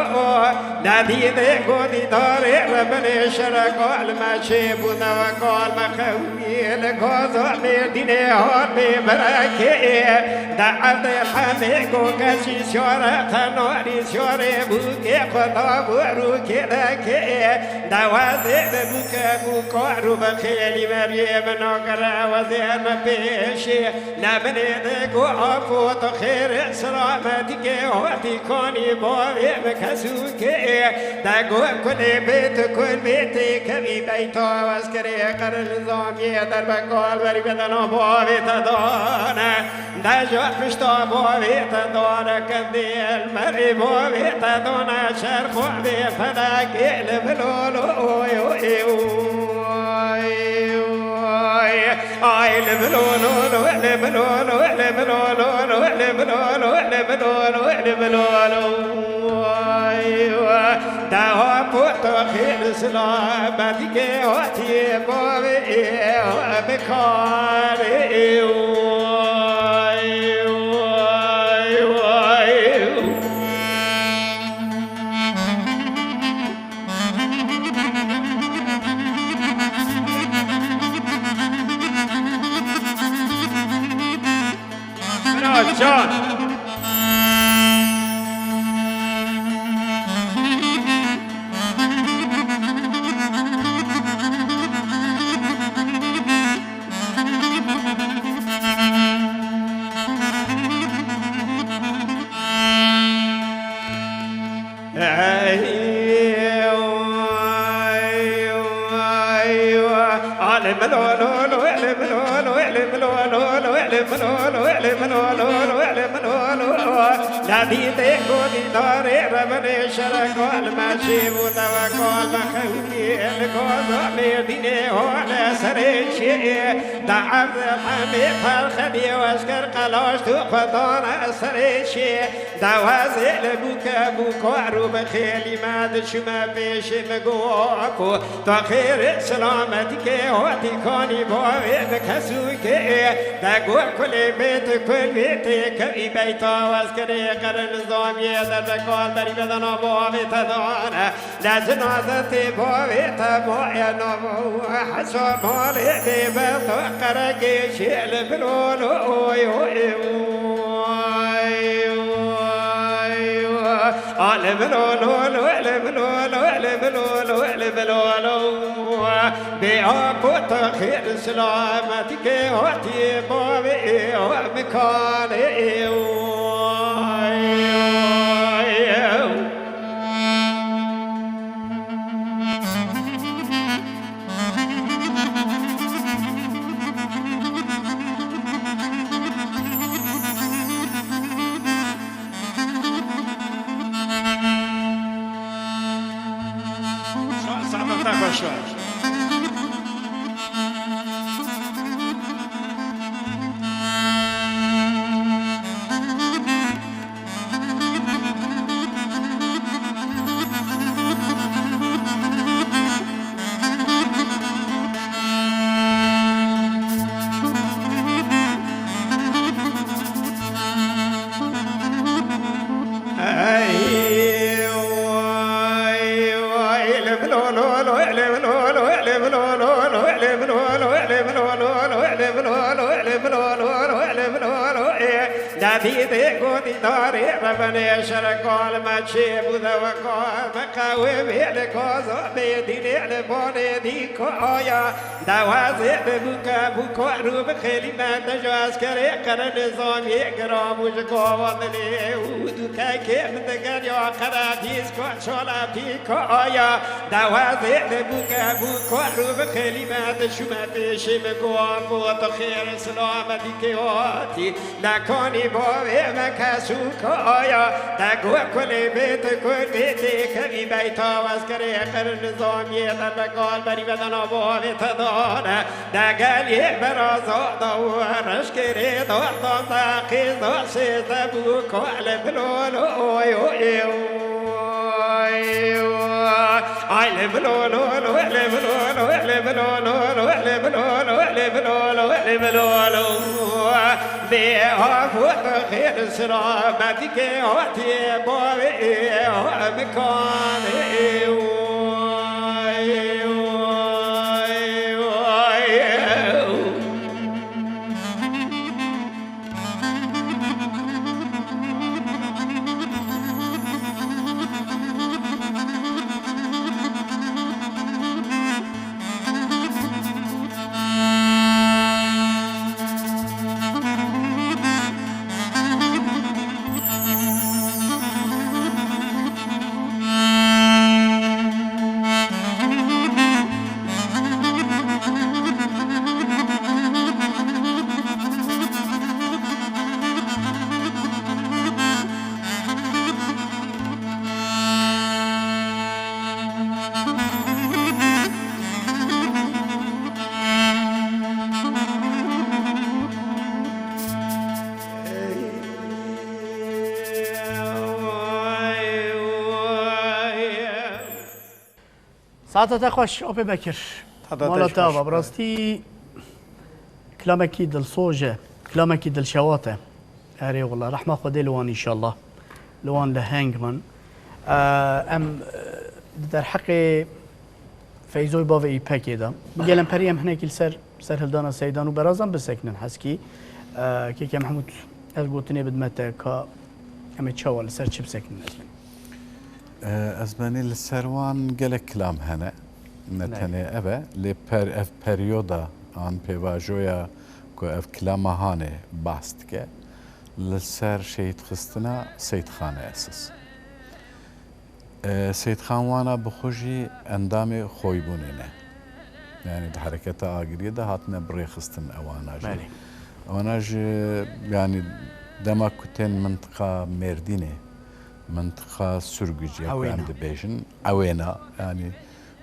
nadî de godî darê rebinê şerekal me çê bûne wekal me qewî li gaza Mêrdînê hat bê berekê. De evdê hemê go kesî siyare tenarî siyarê bûkê xwe da bû rûkê dekê. De wezê de bûke bûka rû bi xêlî meriyê min nagere wezê me pêşê. Lebinê de ku afo tu xêr selametikê hatî kanî bavê bi kesûkê. De ku kulê bê tu kul bê têkevî beyta wezkerê qerin zamiyê derbekal berî bedena bavê te dane. De ji pişta bavê te dane kevdêl merê bavê te dane şer bavê felekê li bilolo oy oy oy. Ay, le bilolo, le bilolo, le bilolo, le bilolo, le bilolo, le bilolo. Ay, daha porto xêr selametikê hatî bavê bikare. Ay, ay, ay. Bravo, can. Nadî tê ku dîdarê revinê şerekal me çê bû dewekal me xewtî li gaza Mêrdînê hole serê çê. De erd hemê perxedî weşker qelaş tu xwe dane serê çê. Dawazê li bûke bû kar û bi xêlî me diçûme pêşê min got, "Apo, tu xêr û selametikê hatî kanî bavê bi kesûkê." De got, "Kulê bê tu kul bê têkevî beyta wezkerê qerin nizamiyê derbekal berî bedena bavê te dane." Lezinazetê bavê te maye nava hesa malê bê be to qeregê şê li bilolo oy oy oy oy. A li bilolo, li bilolo, li bilolo, li bilolo. Bê apo te xêr selametikê hatî bavê mikanê oy oy. Sa-, saeta te xweş be. Nadî tê ku dîdarê revinê şerekal me çê bû dewekal me qewimê li gaza Mêrdînê li banê dîka aya. Dawazê de bûke bû kar û bi xêlî me te ji eskerê qerin nizamiyê giram û ji gava dilê û dûkekê min digeriya qeredîz ku çaletî ka aya. Dawazê de bûke bû kar û bi xêlî me diçûme pêşê min got, "Apo, tu xêr selametî kê hatî." Lekanî bavê me kesûkaya, de got, "Kulê bê tu kul bê têkevî beyta wezkerê qerin nizamiyê te begal berî bedena bavê te dane." De gelê beraza da û reşkerê da da de qêza sêze bû kale bilolo oy oy oy. Ay le bilolo, le bilolo, le Bilolo, wele bilolo, wele bilolo, wele bilolo. Bê haf û xêr sira, medîkê hatî bavê mikanê. Saeta te xweş, Apê Bekir. Heta te Mala jî te xweş. Ava, bi rastî kilamekî dilsoz e, kilamekî dilşewat e. Erê wela, rehma Xwedê li wan înşallah. Li wan leheng bin. Eee, em, eee, di derheqê Feyzoy bavê Îpekê de. Bi gelem perî em hinekî li ser serhildana Seydan û Berazan bisekinin heskî. Eee, Kêkê Mehmûd, ez gotinê bidime te ka em ê çawa li ser çi bisekinin ez bin? Eee, ez benî li ser wan gelek kilam hene. Ne Belê. Tenê ev e, lê per-, ev peryoda an pêvajoya ku ev kilama hanê behs dike, li ser şehîdxistina Seyîdxan e esas. E, Seyîdxan wana bi xwe jî endamê Xoybûnê ne. Yanî di hereketa agiriyê de hatine birêxistin ewana jî. Belê. Ewana jî, yanî dema ku tên mintiqa Mêrdînê, mintiqa Surguc ya ku em Ewêna. Dibêjin, Ewêna, yanî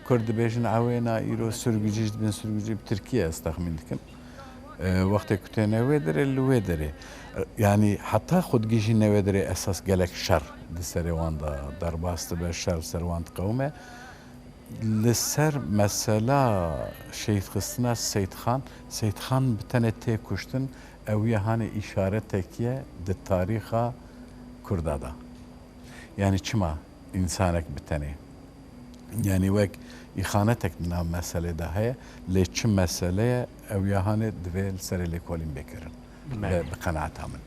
Kurd dibêjin Ewêna, îro Surgucî jî dibên Surgucî, bi tirkî ye ez texmîn dikim. E, wextê ku têne wê derê, li wê derê. E, yanî heta xwe digihîjîne wê derê esas gelek şer di serê wan de derbas dibe, şer li ser wan diqewime. Li ser mesela şehîdxistina Seyîdxan, Seyîdxan bi tenê tê kuştin, ew ya hanê îşaretekî ye di tarîxa Kurda de. Yanî çima însanek bi tenê? Yanî wek îxanetek di nav meselê de heye, lê çi mesele ye, ew ya hanê divê li serê lêkolîn bê kirin. Belê. Bi, bi qenaeta min.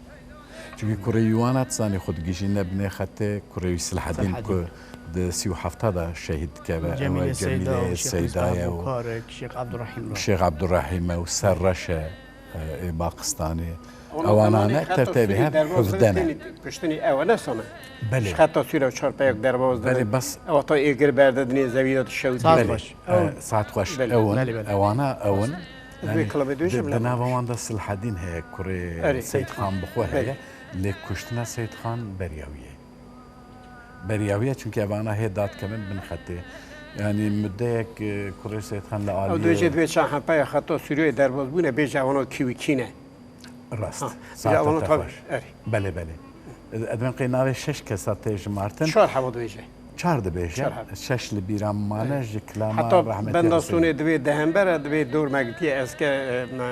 Çimkî kurê wî wana, tu zanî, xwe digihîjîne binê xetê, kurê wî Silhedîn Silhedîn. Ku di sî û hefta de şehîd dikeve, ew Cemîlê e Seyda û Cemîlê Şêx Seydayê Mîsbah û Bokarik, Şêx Abdurrahîm re. Şêx Abdurrahîm e û Serreş e, e, ê Baqistanê. Ewana Ewana ne, xeta tertebî Sûrî hem derbas hevde ne. Kuştinî, kuştinî ew ne sona. Belê. Ji xeta Sûrî û çar peyok derbas dibin. Belê, bes. Ew ta êgir berdidinê zewî de şewitî. Saet Belê. Xweş. E, Ew. Saet xweş. Belê. Ewin, Belê, belê. Ewana, ewin. Ez vê Yani, kilamê dibêjim, di, di lewma nava wan de Silhedîn heye, kurê Erê, Seyîdxan bi xwe Erê. Heye. Lê kuştina Seyîdxan beriya wî ye. Beriya wî ye, çimkî evana hê dad kevin bin xetê. Yanî, mudeyek, e, kurê Seyîdxan li Ew aliyê dibêje divê çaxempeya xeta Sûriyeyê derbas bûne, bêje evana kî û kî ne. Rast. Ha, Saeta bêje evana te tabii, xweş. Erê. Belê, belê. Ez dibêm qey navê şeş kesa tê jimartin. Çar heba dibêje. Çar dibêje. Çar heb. Şeş li bîra mane Evet. Ji kilama Heta rehmetê benda Huseyîn. Sonê divê dehember e, divê dor me gitiye esker, e, me,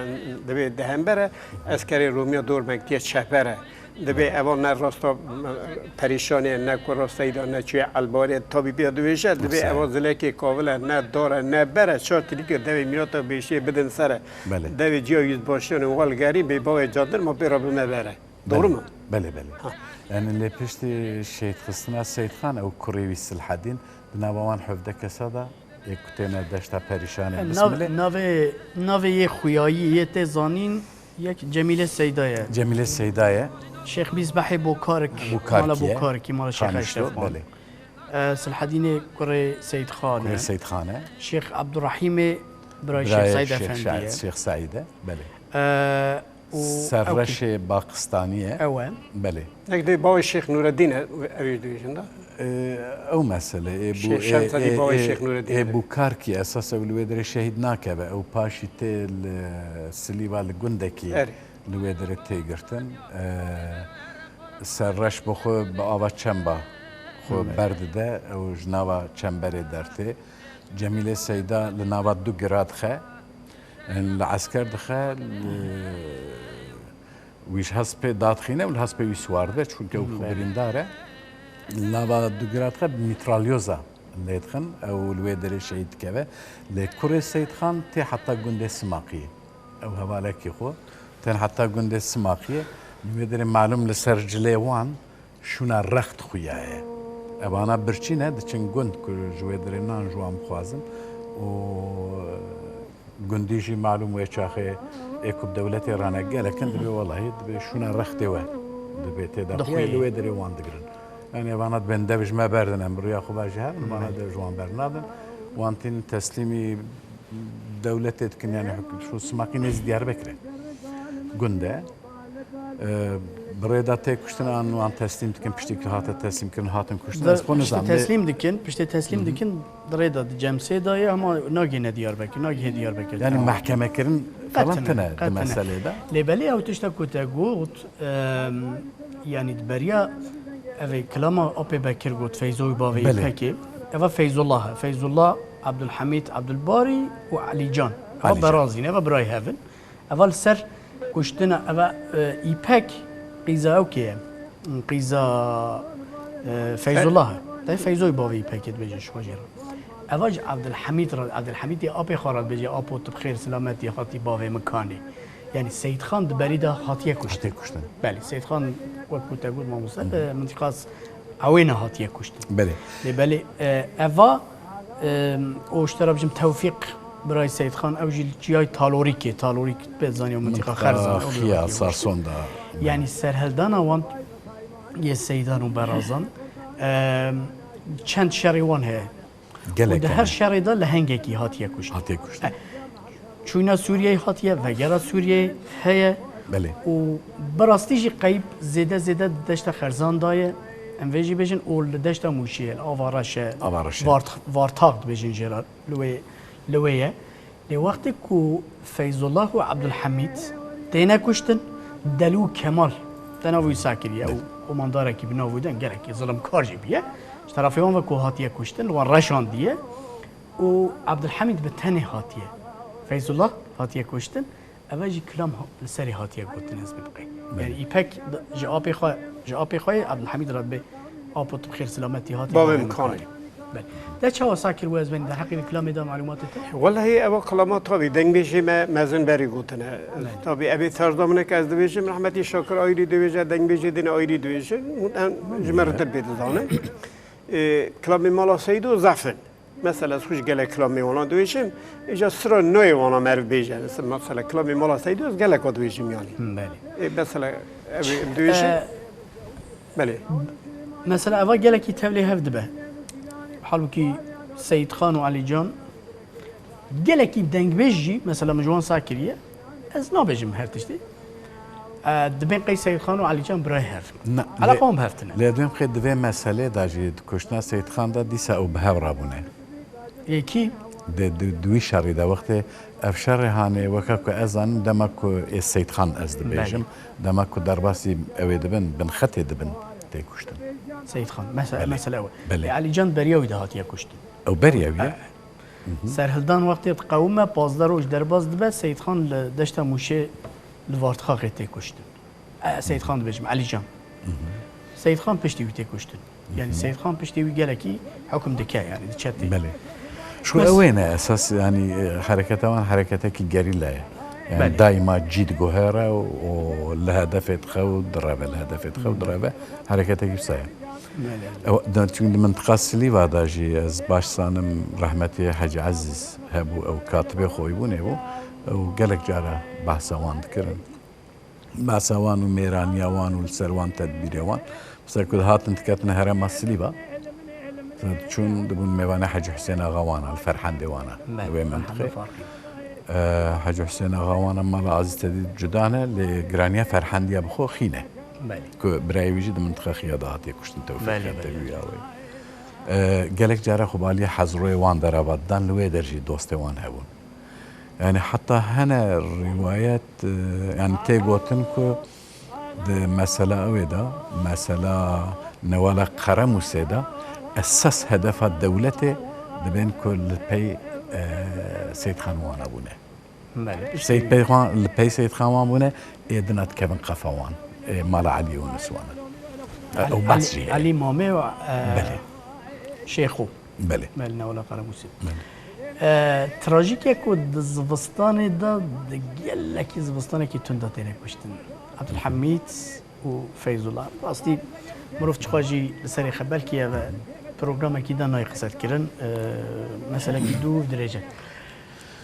divê dehember e, eskerê Romîya dor me gitiye çeper e. Divê Evet. Eva ne rasta, e, perîşanê, ne ku rasteyî de, ne çûye elbarê tabîbiya dibêje, divê Wisa. Eva zilekê kavil e, ne dar e, ne ber e, çar tilîkê devê mîrata bêşiyê bidin ser e. Belê. Devê ciya yüzbaşiyan û wal gerî bê bavê cadir ma pê re bime ber e. Doğru mu? Belê, belê. Ha. Yani lê piştî şehîdxistina Seyîdxan ew kurê wî Silhedîn di nava wan hevdeh kesa de yê ku têne deşta Perîşanê E, bismilê. Nav-, navê, navê yê xuyayî yê tê zanîn yek Cemîlê Seyda ye. Cemîlê Seyda ye. Şêx Mîzbehê Bokarik, Bokarkî mala ye. Bokarikî, mala Şêx Kamişlo, Eşref Xan. Belê. E, Silhedînê kurê Seyîdxan e. Kurê Seyîdxan e. Şêx Ebdurrahîmê birayê Şêx Birayê Seîd Şêx Efendî Şa-, ye. Şêx Seîd e, belê. E, û ew Serreşê Baqistanî ye. Ew e. Belê. Nek dê bawê Şêx Nûreddîn e, ew ê dibêjin da. E, ew mesele, ê bû, Şêx ê, Şemsedî ê, bawê ê, Şêx Nûreddîn ê e. Bû karkî esas ew li wê derê şehîd nakeve. Ew paşî tê li Silîva li gundekî Erê. Li wê derê tê girtin. E, Serreş bi xwe bi ava çemba xwe Hı. Berdide, ew ji nava çemberê dertê. Cemîlê Seyda li nava du gira dixe, li esker dixe, li, wî ji hespê dadixîne û li hespê wî siwar dibe, çunke ew xwe birîndar e. Li nava du gira dixe, bi mîtralyoza lê dixin, ew li wê derê şehîd dikeve. Lê kurê Seyîdxan tê heta gundê Simaqiyê. Ew hevalekî xwe tên heta gundê Simaqiyê. Li wê derê malûm li ser cilê wan şûna rext xuya ye. Evana birçî ne, diçin gund ku ji wê derê nan ji wan bixwazin û gundî jî malûm wê çaxê ê ku bi dewletê re ne gelek in, dibê welahî dibê şûna rextê we dibê tê de xuya, li wê derê wan digirin. Yani evana dibên dev ji me berdin, em bi rûya xwe ve ji hev in, vana dev ji wan bernadin. Wan tînin teslîmî dewletê dikin, yani huk-, şu Simaqî nêz Diyarbekir e. Gund e. E, bi rê de tê kuştin an wan teslîm dikin, piştî ku hate teslîm kirin, hatin kuştin. Ez xwe nizam. Piştî teslîm dikin, piştî teslîm dikin, di rê de di Cemsê de ye, ama nagihîne Diyarbekir, nagihê Diyarbekir. Yani mahkeme kirin falan tine di meselê de. Lê belê ew tişta ku te got, em, yani di beriya ev ê kilama Apê Bekir got, Feyzoyî bavê Belê. Pekê. Eva Feyzullah e. Feyzullah, Abdulhamîd, Abdulbarî û Elîcan. Eva Elîcan. Berazîn, eva birayê hev in. Eva li ser kuştina, eva, e, Îpek qîza ew kê ye? Qîza, e, Feyzullah e. Te Feyzoyî bavê Îpekê dibêje ji xwe jê re. Eva ji Abdulhamîd re, Abdulhamîd yê apê xwe re dibêje, apo tu bi xêr silametî hatî bavê min kanê. Yani Seyîdxan di berî de hatiye kuştin. Hatiye kuştin. Belê, Seyîdxan wek ku te got mamoste, e, mintiqa Ewê ne hatiye kuştin. Belê. Lê belê, e, eva, e, o ji te re bijim Tewfîq birayê Seyîdxan, ew jî li çiyayê Talorîkê, Talorîk pê zanî, ew mintiqa Xerzan, ew Xiya, hatiye kuştin. Sarson da. Yani serhildana wan yê Seydan û Berazan, e, çend şerê wan heye. Gelek û di her şerê de lehengekî hatiye kuştin. Hatiye kuştin. E, çûna Sûriyeyê hatiye, vegera Sûriyeyê heye. Belê. Û bi rastî jî qeyb zêde zêde di deşta Xerzan de ye. Em vê jî bêjin û li deşta Mûşê ye, li Ava Reş e. Ava Reş e. Vart-, Vartax dibêjin jê re, li wê, li wê ye. Lê wextê ku Feyzullah û Abdulhamîd têne kuştin, Delî û Kemal te nav wî sa kiriye û qomandarekî bi nav wî de gelekî zilimkar jî bûye. Ji terefê wan ve ku hatiye kuştin, li wan reşandiye û Abdulhamîd bi tenê hatiye. Feyzullah hatiye kuştin, eve jî kilam ha-, li serê hatiye gotin, ez biqey. Belê. Yani Îpek d-, ji apê xwe, ji apê xwe yê Abdulhamîd re dibê, apo tu bi xêr silametî hatî. Bavê min kanê. Belê. Te çawa sa kir wê ez benî derheqê vê kilamê de malûmatê te? Wellahî ewa kilama tabî dengbêjê me mezin berî gotine. Belê. Tabî evê ferza min e ke ez dibêjim, rehmetî Şakir ayrî dibêje, dengbêjê din ayrî dibêjin. Em ji me re dil pê dizanin. E, kilamê Mala Seydo zaf in. Mesela ez xwe ji gelek kilamê wana dibêjim. Îja sira nayê wana meriv bêje. Mesela kilamê Mala Seydo ez gelek wa dibêjim yani. Hı, belê. E, mesela ev ê em dibêjin. E, Belê. Mesela eva gelekî tevlê hev dibe. Halbûkî Seyîdxan û Elîcan gelekî dengbêj jî, mesela min ji wan sa kiriye, ez nabêjim her tiştî. E, dibên qey Seyîdxan û Elîcan birayê hev in. Na, eleqa wan bi hev tine. Lê dibên qey di vê meselê de jî di kuştina Seyîdxan de dîsa ew bi hev rabûne. Yekî? Di, di, di wî şerî de wextê ev şerê hanê weke ku ez zanim dema ku ê Seyîdxan ez dibêjim, belê, dema ku derbasî ew ê dibin, binxetê dibin tê kuştin. Seyîdxan, mese-, belê, mesele ew e. Belê. Ê Elîcan beriya wî de hatiye kuştin. Ew beriya wî ye? E. Hı hı. Serhildan wextê diqewime, pazdeh roj derbas dibe, Seyîdxan li deşta Mûşê li Vartixaxê tê kuştin. E, Seyîdxan dibêjim, Elîcan. Hı hı. Seyîdxan piştî wî tê kuştin. Yani Hı hı. Seyîdxan piştî wî gelekî hukm dike, yani diçe tê. Belê. Şu bes ew ê ne esas, yani, e, hereketa wan hereketekî gerîla ye. Yani belê, daîma cî diguhere û, û li hedefê dixe û direve, li hedefê dixe û direve. Hereketekî wisa ye. Belê. Ew, de, çünkü di mintiqa Silîva de jî ez baş zanim rehmetî Hecî Ezîz hebû, ew katibê xweyîbûnê bû. Ew gelek cara behsa wan dikirin. Behsa wan û mêraniya wan û li ser wan tedbîrê wan. Mesela ku dihatin diketin herêma Silîva, mesela diçûn dibûn mêvanê Hecî Husên Axa wan a, li Ferhendê wan a, belê, li wê mintiqê. Ferhendê Farqî. E, Hecî Husên Axa wan a, mala Azîz Tedî cuda ne, lê giraniya Ferhendiya bi xwe Xîn e. Belê. Ku birayê wî jî di mintiqa Xiya de hatiye kuştin, Tewfîq Xentewî ya wê. E, gelek cara xwe bi aliyê Hezroyê wan derava didan, li wê der jî dostê wan hebûn. Yani heta hene rîwayet, e, yani tê gotin ku di mesela ew ê de, mesela Newala Qeremûsê de esas hedefa dewletê Bên ku li pey, e, Seyîd Xan Wana bûne. Belê. Seyîd Peyxan, li pey Seyîd Xan Wan bûne, ê dina dikevin qefa wan. Ê mala Elî Yûnis wan. E, Elî, û bes Elî, jî heye. Elî Mamê û, e, Belê. Şêxo. Belê. Belê, newala Qerebûsê. Belê. E, trajîk e ku di zivistanê de di gelekî zivistanekî tunda têne kuştin. Abdulhamîd û Feyzullah. Rastî mirov çiqa jî li serê xe belkî ev e programekî de nayê qise dikirin. E, meselekî dûr dirêj e.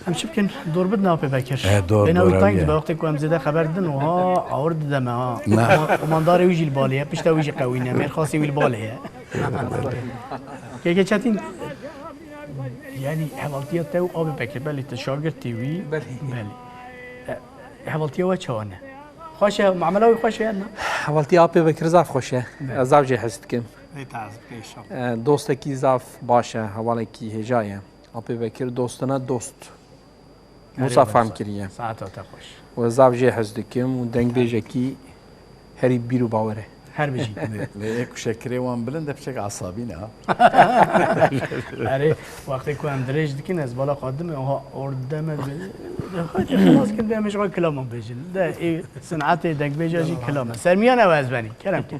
Em çi bikin? Dor bidin Apê Bekir. E, dor, Bêna wî dor teng dibe, wextê ku em zêde xeber didin, wiha awir dide me ha. Ne. Û mandarê wî jî li balê ye, pişta wî jî qewîne, mêrxasê wî li balê ye. Keke Çetîn, yanî hevaltiya te û Apê Bekir, belê tu şagirtî wî. Belê. Belê. E, hevaltiya we çawa ne? Xweş e, muamela wî xweş e, ne? Hevaltiya Apê Bekir zaf xweş e. Belê. Ez zaf jê hez dikim. Ê, te ez bike inşallah. E, dostekî zaf baş e, hevalekî hêja ye. Apê Bekir dostina dost. Erê Musa wesa. Fam kiriye. Saeta te xweş. We zaf jê hez dikim û dengbêjekî herî bîr û bawer e. Her bijî. Lê, lê yê ku şekirê wan bilind e, piçek asabî ne ha. Erê, wextê ku em dirêj dikin, ez bala xwe dime, oha, or deme, hadi xilas kin, de em ji xwe kilaman bêjin. De, ê, sinetê dengbêja jî kilam e. Sermiyan ew ez benî, kerem ke.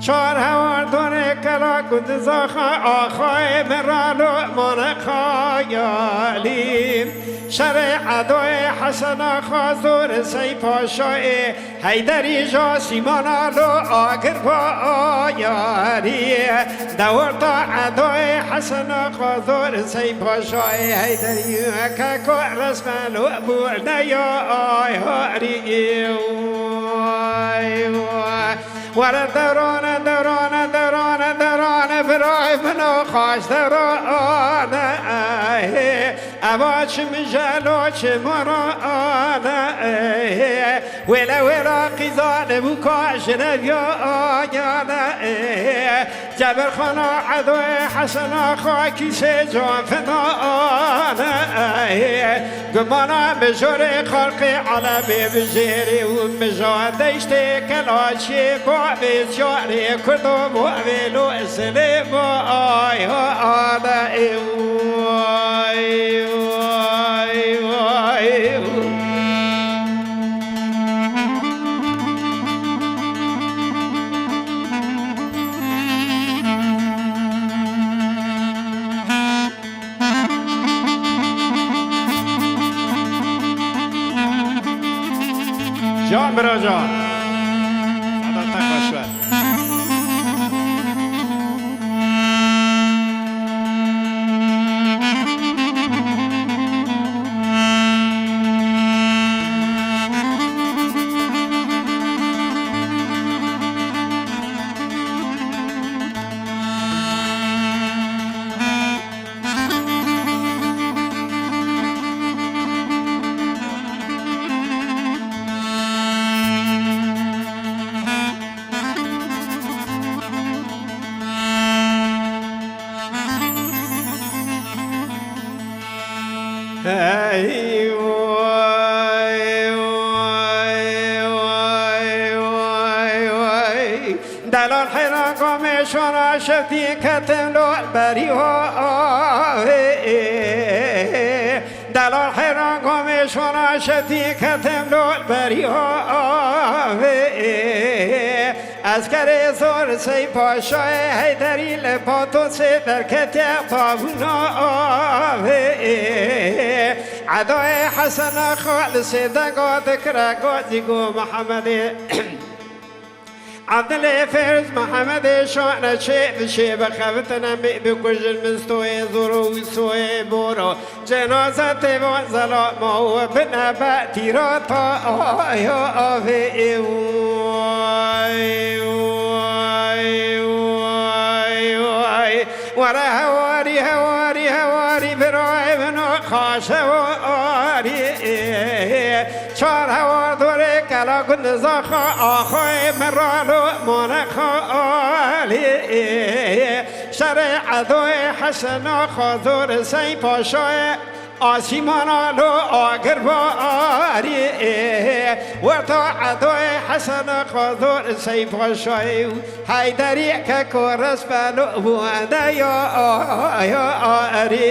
Çar hewar donê kela ku dizaxa axayê min ra lo mane xayalî. Şerê edoyê Hesena xazor Sey Paşayê Heyderî ja Sîmana lo agir va ayarî. Dewirta edoyê Hesena xazor Sey Paşayê Heyderî keko resme lo bû neya ayarî. Vay, vay. Were derane, derane, derane, derane, birayê min o xaç derane, eh, eva çi mijelo çi manane, eh, wêle wêla qîzane bûka jineviyane, eh, Cebirxana Edoyê Hesena xakî sê can finane, eh, Gumana mijorê xelqê alemê bijêrê û mija deştê kelaçê bavê çarê Kurdo bavê lo Silêma ay ha ade ê vay, vay, vay. Can bira can. Sada te xweş be. Hey, vay, vay, vay, vay, vay. Delal heyran gamê Şona şevdî ketim lo berî ho avê. Delal heyran gomê şona şevdî ketim lo berî ho avê. Eskerê zor Sey Paşayê Heyderî li Patosê derketiye tabûna avê. Edayê Hesena xwe li sêdega dikire gazî go Mihemedê. Abdilê Fêrz Mihemedê şane çê bi şê bixevitine mê bikujin min stoyê zoro û soyê boro. Cenaze tê van zelama û bine be tîrata aya avê ê way, way, way, way. Were hewarî, hewarî, hewarî, birayê min û xaşewarî. Çar hewar dorê kela gundiza xwe, axayê min ralo mane xalî. Şerê edoyê Hesena xwe zor Sey Paşayê. Asîmana lo agir barî, werta edoyê Hesena xwe zor Sey Paşayê û Heyderî keko res be lo bû de ya, ya arî.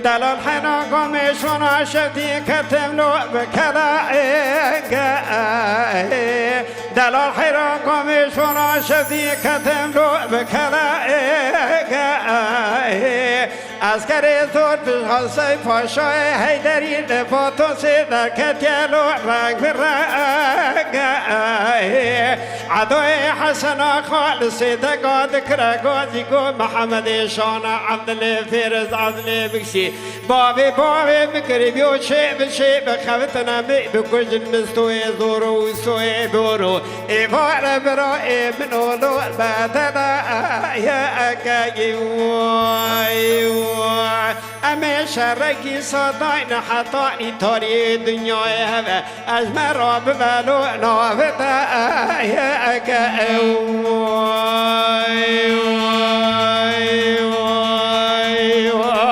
Delal heyran gomê şona şevdî ketim lo bi kelayê. Delal heyran gomê şona şevdî ketim lo bi kelayê. Eskerê zor bi Hesey Paşayê Heyderî li Patosê derketiye lo reng bi reng. Edoyê Hesena xwe li sêdega dikire gazî go Mihemedê şana Abdilê Fêriz Abdilê bikşî. Bavê bavê min kirî biyo çê bi çê bixevitine mi bikujin min stoyê zoro û soyê boro. Êvare bira ê min olo bedene ye eke. Way, way. Em ê şerekî sadayne heta îtariyê dinyayê heve. Ez me ra bivelo navê te ye eke ew. Way, way, way.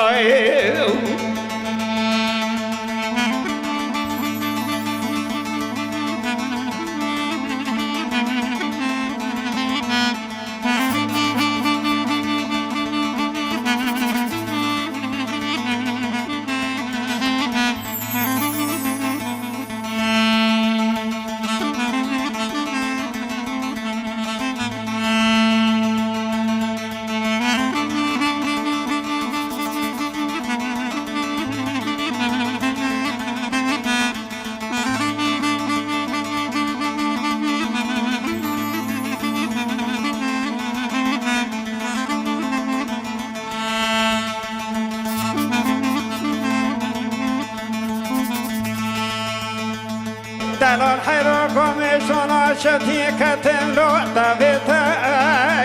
Delal heyra gomê şona şevdî ketim lo devê te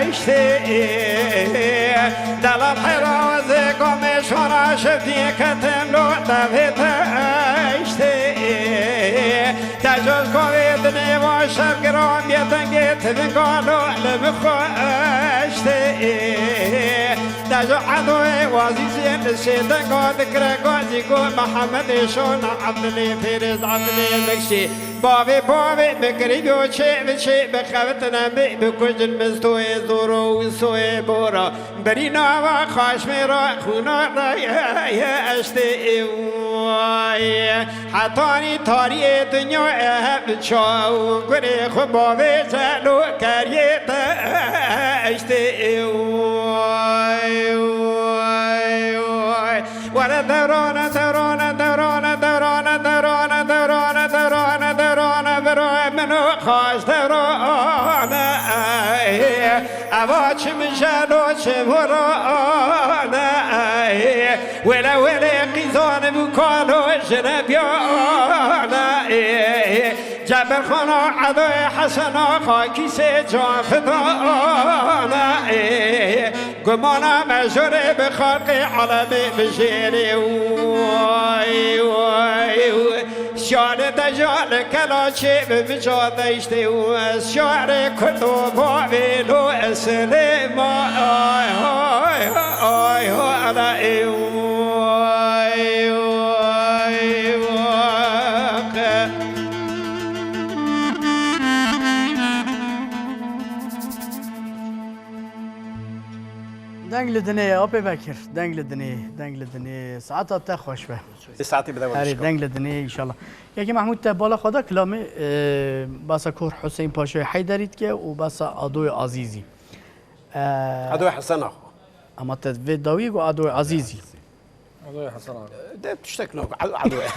eştê. Delal heyra wezê gomê şona şevdî ketim lo devê te eştê. Te ji kovê dinê va şevgiran bê dengê tivingalo li min xweş tê. Te ji edoyê wazîzê li sê denga dikire gazî go Mihemedê şona Ebdilê Fêrêz Ebdilê Bikşî. Bavê bavê min kirî biyo çê bi çê bixevitine mi bikujin min stoyê zoro û soyê bora. Birîna va xaşmê ra xûna ra ye ye eştê ê. Hetanî tariyê dinya ev çaw gurê xwe bavêje lo keriyê te eştê. Were derane, derane, derane, derane, derane, derane, derane, derane, bira min û xaş derane. Eva çim jelo çim hurane. Wele wele qîzan bû kalo jine biyane. Ceberxana Edoyê Hesena xakîsê can fidane. Gumana me jore bi xalqê alemê bijêrê. Way, way, way. Şarê te jale kela çê bi mica deştê. Şarê Kurdo bavê lo Silêman. Ay, ay, ay, ay, ala, ey, ay, ay, ay. Deng li dinê, Apê Bekir, deng li dinê, deng li dinê. Saeta te xweş be. Saetê bide we. Herê, deng li dinê, înşallah. Yekî Mehmûd te bala xwe da kilamê, e, basa Kor Huseyîn Paşayê Heyderî dike û basa Adoyê Azîzî. E, Adoyê Hesen axa. Ama te vê dawî got Adoyê Azîzî. Adoyê Hesen axa. De tiştek nav, Ado-, Adoyê.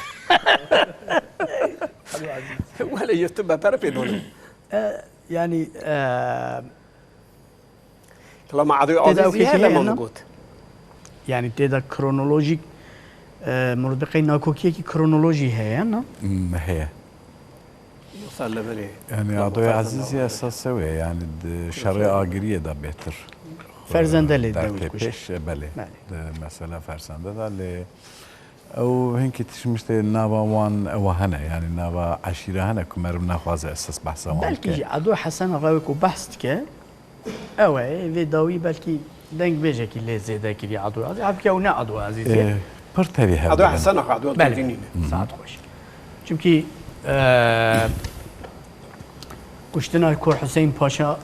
Wele yê tu beter pê donê. E, yanî, e, Kilama Edoyê Azîzî heye lema min got. Yanî tê de kronolojîk, e, mirov diqey nakokiyekî kronolojî heye, na? Hmm, heye. Yoksa levelê. Yanî Adoyê Azîzî esas ew e, yanî di şerê Agiriyê de bêtir. Ferzende lê dertê pêş, e, belê. Belê. Di mesela Ferzende de lê Ew hinkî tişt miştê nava wan ewa hene, yanî nava eşîra hene ku meriv naxwaze esas behsa wan bike. Belkî jî Edo Hesen Rewê ku behs dike, ew e, vê dawî belkî dengbêjekî lê zêde kiriye Edo Azîz. Halbûkî ew ne Edo Azîz e. Ê, pir tevî hev Edo dibin. Hesen Edo Belê. Tevî nîne. Saet xweş. Çimkî, e, kuştina Kor Huseyîn Paşa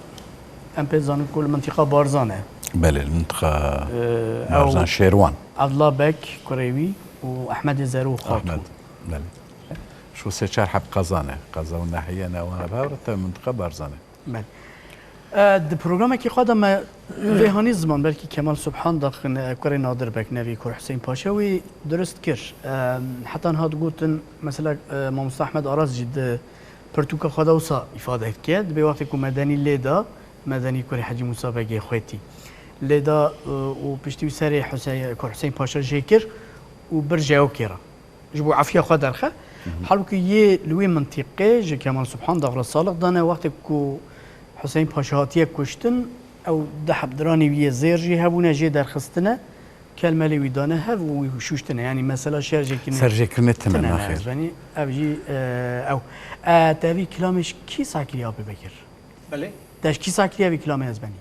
em pê zanin ku li mintiqa Barzan e. Belê, li mintiqa Ee, Barzan ew Şêrwan. Abdullah Bek, kurê wî û Ehmedê Zero û Xatûn. Ahmed, belê. Şu sê çar heb qeza ne. Qeza û nehiye ne wan re bihevre te mintiqa Barzan e. Belê. Ee, di programekî xwe de me vê hanî ziman, belkî Kemal Subhan daxin, e, kurê Nadir Bek, nevî Kur Huseyîn Paşa wî dirust kir. Ee, heta niha digotin, mesela, e, Mamosta Ehmed Aras jî di pirtûka xwe de wisa îfade dike. Dibê wextê ku Medenî lê da, Medenî kurê Hecî Mûsa Begê Xwetî lê da, e, û piştî wî serê Husey-, Kur Huseyîn Paşa jê kir û bir jewkê re. Ji bo efiya xwe derxe. Hı hı. Halbûkî yê li wê mintîqê ji Kemal Subhan dax re saliq dane, wextê ku Huseyîn Paşa hatiye kuştin, ew du heb diranê wî yê zêr jî hebûne, jê derxistine, kelmelê wî dane hev û wî şûştine. Yanî mesela şerjêkirinê Serjêkirinê tine, tine ne, naxêr. Ez benî, ev jî, e, ew. E, te vî kilamê ji kî sah kiriye, Apê Bekir? Belê. Te ji kî sah kiriye vî kilamê ez benî?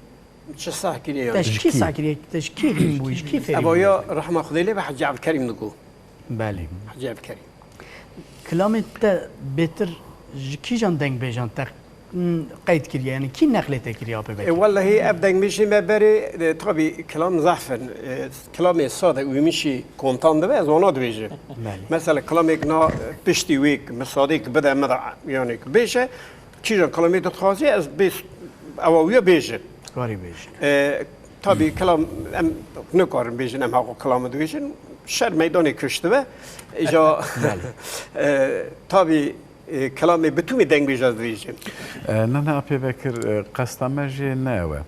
Çi sah kiriye yani? Te ji kî sah kiriye? Te ji kî hîn bûyî? Ji kî fêrî bûyî? Eva ya rehma Xwedê lê be Hecî Evkerîm digo. Belê. Hecî Evkerîm. Kilamê te bêtir ji kîjan dengbêjan te, m, qeyd kiriye? Yani kî neqlê te kiriye, Apê Bekir? E, wellehî ev dengbêjê me berê, e, tabî kilam zehf in. E, kilamê sade û min jî kontan dibe, ez wana dibêjim. Belê. Mesela kilamêk na, e, piştî wêk, misadêk bide me de, yani bêje, Kîjan kilamê tu dixwazî, ez bê ewa wî bêjim. Karî bêjin. E, tabî kilam em nikarin bêjin, em haqo kilamê dibêjin. Şer meydanê kuşt dibe. Îja, Belê. E, tabî, e, kilamê bi tûmê dengbêj ez dibêjim. E, na, na, Apê Bekir, e, qesta me jê ne ew e.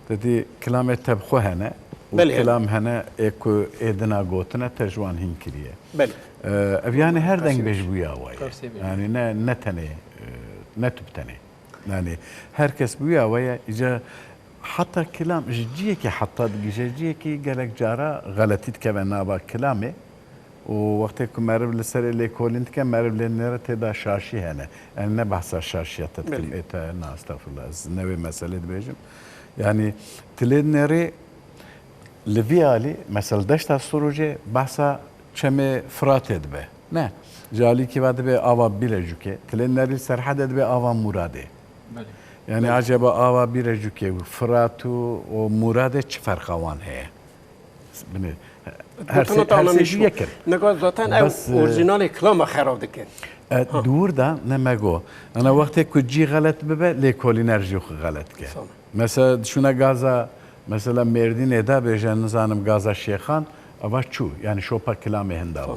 Te dî kilamê te bi xwe hene û Belê. Kilam hene ê ku ê dina gotine te ji wan hîn kiriye. Belê. E, ev yani her dengbêj bûye awayê. Qewsê bêjin. Yani ne, ne tenê, e, ne tu bi tenê. Yani her kes bûye awayê. Îca heta kilam ji ciyekî heta digihîje ciyekî gelek cara xeletî dikeve nava kilamê. Û wextê ku meriv li serê lêkolîn dike, meriv lê nêre tê de şaşî hene. Em ne behsa şaşiya te dikim, Belê. Ê te, na, estexfirullah, ez ne wê meselê dibêjim. Yanî, tu lê nêrê li vî alî, mesela Deşta Surûcê behsa çemê Firatê dibe. Ne, ji alîkî ve dibe ava Bîlecûkê, tu lê nerî Serhedê dibe ava Muradê. Belê. Yanî, Belê. Acaba ava Bîlecûkê û Firat û, û Muradê çi ferqa wan heye? Binê, Her sê, her sê jî yek in. Nika zaten ew orîjinalê kilama xerab dikin. E, di wir de ne me got. Ana wextê ku cî xelet bibe, lêkolîner jî xwe xelet dike. Mesela di şûna gaza, mesela Mêrdînê de bêje, nizanim gaza Şêxan, eva çû, yani şopa kilamê hinda bû.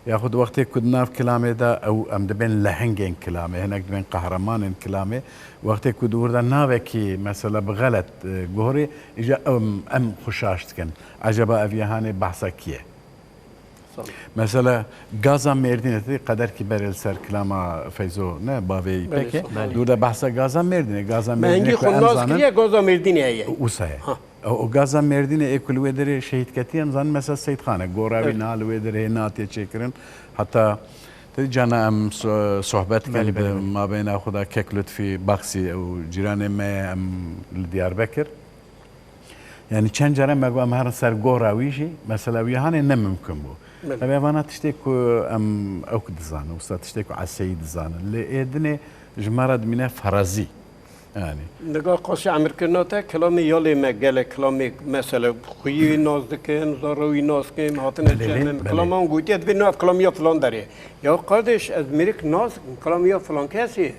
Yaxud wextê ku di nav kilamê de ew em dibên lehengên kilamê, hinek dibên qehremanên kilamê, wextê ku di wir de navekî mesela bi xelet, e, guhorê, îca em, em xwe şaş dikin. Eceba ev yehanê behsa kî ye? Mesela gaza Mêrdînê, tê qederkî berê li ser kilama Feyzo, ne, bavê Îpekê. Dûr de behsa gaza Mêrdînê, gaza Mêrdînê ku em zanin, kiriye gaza Mêrdînê heye. Wisa ye. O, o gaza Mêrdînê ê ku li wê derê şehîd ketiye, em zanin mesela Seyîdxan e, gora wî niha li wê derê hê natiye çêkirin. Heta tê cana em so-, sohbet kin bi mabeyna xwe de kek Lutfî Baxsî, ew cîranê me ye, em li Diyarbekir. Yani çend care me got em herin ser gora wî jî, mesela wî hanê ne mimkun bû. Belê. Tabii evana tiştê ku em ew ku dizanin, wisa tiştê ku eseyî dizanin. Lê ê dinê ji me re dimîne ferazî. Yani. Niga qasî emirkirina te, kilamê ya lê me gelek kilamê mesela xuyî wî nas dikin, zara wî nas dikin, hatine Belê, çenin. Belê. Kilama wan gotiye, divê nav kilamiya filan derê. Ya kardeş, ez mêrik nas dikim, kilamiya filan kesê.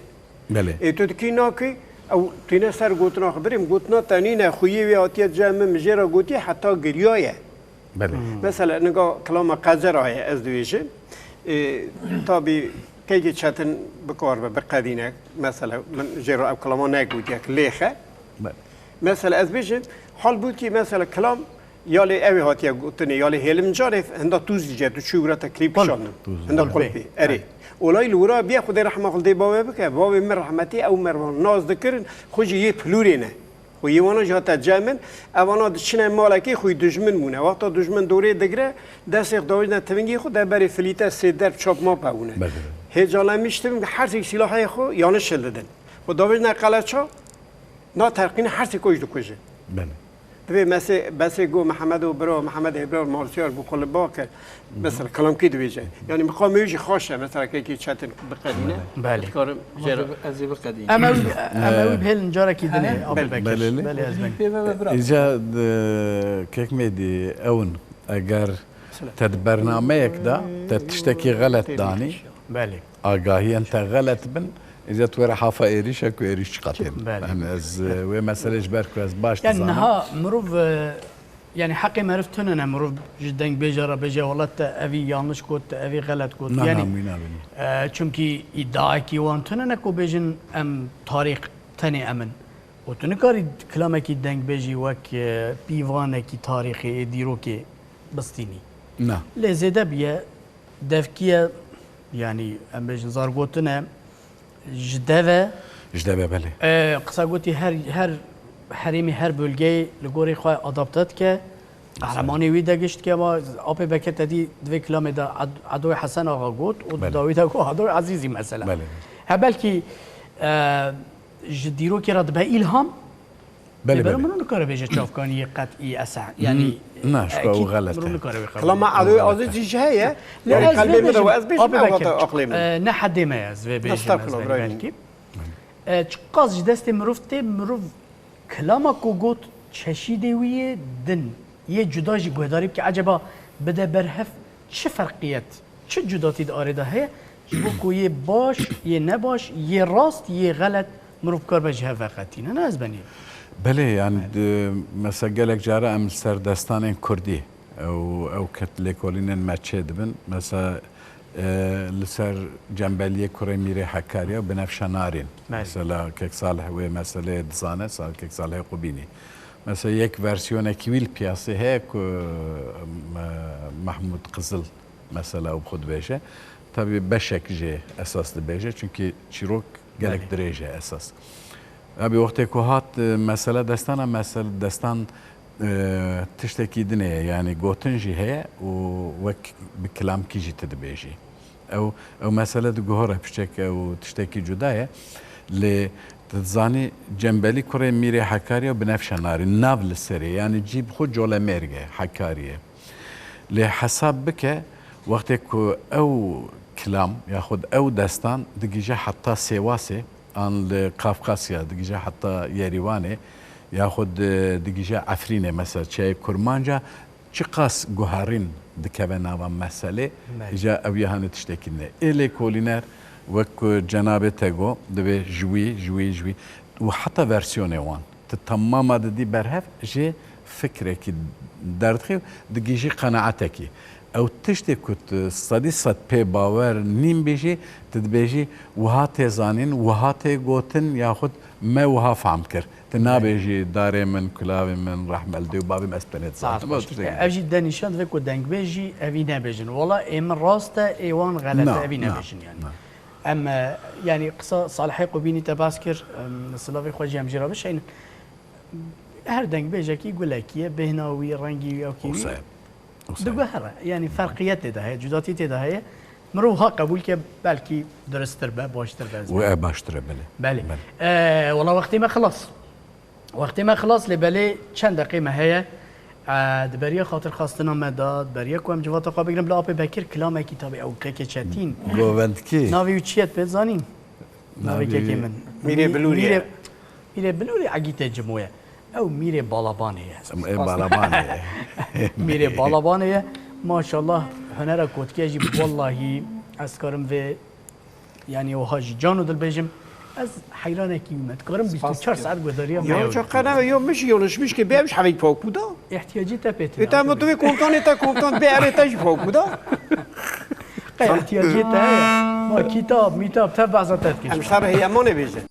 Belê. Ê tu dikî nakî, ew tîne ser gotina xwe. Birêm, gotina te nîne, xweyê wê hatiye cem min, min jê re gotiye, heta giriyaye. Belê. Hmm. Mesela, niga kilama qecera heye, ez dibêjim. Ê, tabî, keyekî çetin bikar be, biqedîne. Mesela, min jê re ew kilama negotiye, lêxe. Belê. Mesela, ez bêjim, halbûkî, mesela, kilam, ya lê ew ê hatiye gotinê, ya lê hêlim carê hinda tûz dîce, tu çû wira te klîp kişandin. Hinda qulpî, erê. Olayî li wira biye Xwedê rehma xwe li dê bavê bike. Bavê min rehmetî ew mervan nas dikirin, xwe jî yê pilûrê ne. Xwe yê wana jî hate cem min, evana diçine malekê xwe yê dijmin bûne. Wexta dijmin dorê digire, destê xwe davêjine tivingê xwe, de berê filîte sê derb çap map hebûne. Belê. Hêcalemîş tiving her sêk sîlahê xwe yaniş hildidin. Xwe davêjine qeleça, naterqîne her sêk xwe jî dikuje. Belê. Divê mesê, besê got Mihemed û bira, Mihemed Hêbrar Malsiyar bû xwe li ba kir. Mesela kilamkî dibêje. Yanî miqamê wî jî xweş e, mesela kekî çetin biqedîne. Belê. Dikarim jê re. Ez ê biqedînim. Em ew, em ew bihêlin carekî dinê, Ee, Abdulbekir. Belê, belê. Belê, ez ben. Pê ve ve bira. Îca di kek Mêdî ew in. Eger te di bernameyek de te tiştekî xelet danî, Belê. agahiyên te xelet bin, îca tu were hafa êrîşe ku êrîş çiqatên. Belê. Yani ez, e, wê meselê ji ber ku ez baş Yani dizanim. niha mirov, e, yani heqê meriv tune ne, mirov ji dengbêja re bêje, "Welat te evî yanlış got, te evî xelet got." Na, yani, na, wî nabînim. E, çimkî îdiayekî wan tune ne ku bêjin, "Em tarîx tenê em in." Û tu nikarî kilamekî dengbêjî wek, e, pîvanekî tarîxê ê dîrokê bistînî. Na. Lê zêde biye, devkiye, yanî em bêjin zargotine, ji deve. Ji deve, belê. E, qisa gotî her, her herêmî, her bölgeyê li gorî xwe adapte dike. Qehremanê wî de giş dike, ma Apê Bekir te dî di vê kilamê de Ad-, Edoyê Hesen Axa got û Belê. dawî de got Edoyê Ezîzî mesela. Belê. He belkî, e, ji dîrokê re dibe îlham. Belê, Lê bero belê. Mirov nikare bêje çavkaniyê qet'î esa. Yani, Na, ji xwe ew ekîd xelet mirov e. nikare wê qebûl Kilama bike. Edoyê Azîzî jî heye. Lê Yani ez qelbê vê min de bêjim, ez bêjim Abê ew Bekir, hata aqilê min. e, ne hedê me ez vê bêjim ez Estağfurullah, beni Ibrahim. belkî. E, çiqas ji destê mirov tê, mirov kilama ku got çeşîdê wî yê din, yê cuda jî guhdarî bike. Eceba bide ber hev çi ferqiyet, çi cudatî di arê de heye? Ji bo ku yê baş, yê nebaş, yê rast, yê xelet mirov kar be ji hev veqetîne. Ne ez benî. Belê, yani, Evet. di, mesela gelek cara em li ser destanên kurdî, ew, ew ket lêkolînên me çê dibin. Mesela, e, li ser cembeliyê kurê Mîrê Hekariya û Binefşe Narîn. Belê. Mesela Kek Salih wê meseleyê dizane, Sal-, Kek Salihê Qubînî. Mesela yek versiyonekî wî li piyasê heye ku, e, Mehmûd Qizil mesela û bi xwe dibêje. Tabî beşek jê esas dibêje, çunkî çîrok gelek Belê. dirêj e esas. Tabî wextê ku hat, e, mesele destana, mesele destan, e, tiştekî din e, yani gotin jî heye û wek bi kilamkî jî tu dibêjî. Ew, ew mesele diguhore piçek ew tiştekî cuda ye. Lê tu dizanî Cembelî kurê Mîrê Hekariya û Binefşe Narîn, nav li serê, yani cî bi xwe Colemêrg e, Hekariye. Lê hesab bike, wextê ku ew kilam, yaxud ew destan digije heta Sêwasê, an li Kafkasya digije heta Yerîwanê, yaxud, e, digije Efrînê, mesela çiyayê Kurmanca, çiqas guherîn dikeve nava meselê, Belê. Îja ew yê hanê tiştekî ne. Ê lêkolîner, wek ku cenabê te got, divê ji wî, ji wî, ji wî û heta versiyonê wan. Tu temama didî berhev, jê fikrekî derdixî û digihîjî qenaetekî. Ew tiştê ku tu sedî sed pê bawer nîn bî jî, tu dibêjî, wiha tê zanîn, wiha tê gotin, yaxud me wiha fehm kir. Tu nabêjî, darê min, kulavê min, rehmel dê û bavê min, ez tenê dizanim. Saet xweş. Ev jî de nîşan dide ku dengbêj jî evî nebêjin. Wela ê min rast e, ê wan xelet e, Na, evî na, nebêjin yani. na. Em, e, yani qisa Salihê Qubînî te behs kir, em, silavê xwe jî em jê re bişeynin. Her dengbêjekî gulekî ye, bêhna wî, rengî wî, ewkî wî. Wisa ye. Wisa ye. Diguhere. Yani ferqiyet tê de heye, cudatî tê de heye. Mirov ha qebûl ke belkî duristtir be, baştir be, ez Wê nazanim. e baştir e, belê. Belê. Belê. E, wela wextê me xilas. Wextê me xilas lê belê çend deqê me heye. E, di beriya xatirxwestina me de, di beriya ku em civata xwe bigirin bila Apê Bekir kilamekî tabî ew kekê çetîn. Govendkî. Navê wî çi ye, tu pê zanîn? Navê Navê kekê min. Mîrê Mî-, Bilûrî ye. Mîrê, Mîrê Bilûrî Egîtê Cimo ye. Ew Mîrê Balabanê ye. Em ê Balabanê ye. Mîrê Balabanê ye. Maşallah, hunera kotikê jî wallahî ez karim vê, yani wiha jî can û dil bêjim. Ez heyranekî wî me. Dikarim bîst û çar saet guhdariya me Yo, ya çok wî. kana, yo, miş, yo, miş, miş ki, bir miş havayı pok bu da. Îhtiyacî te pê tune. E, tamam, tu bir komutan, e, ta komutan, bir araya ta jî pok bu da. Qey îhtiyacê te heye? Ma kîtab, mîtab, te behsa te dikir. Em şer heyemanê bêje.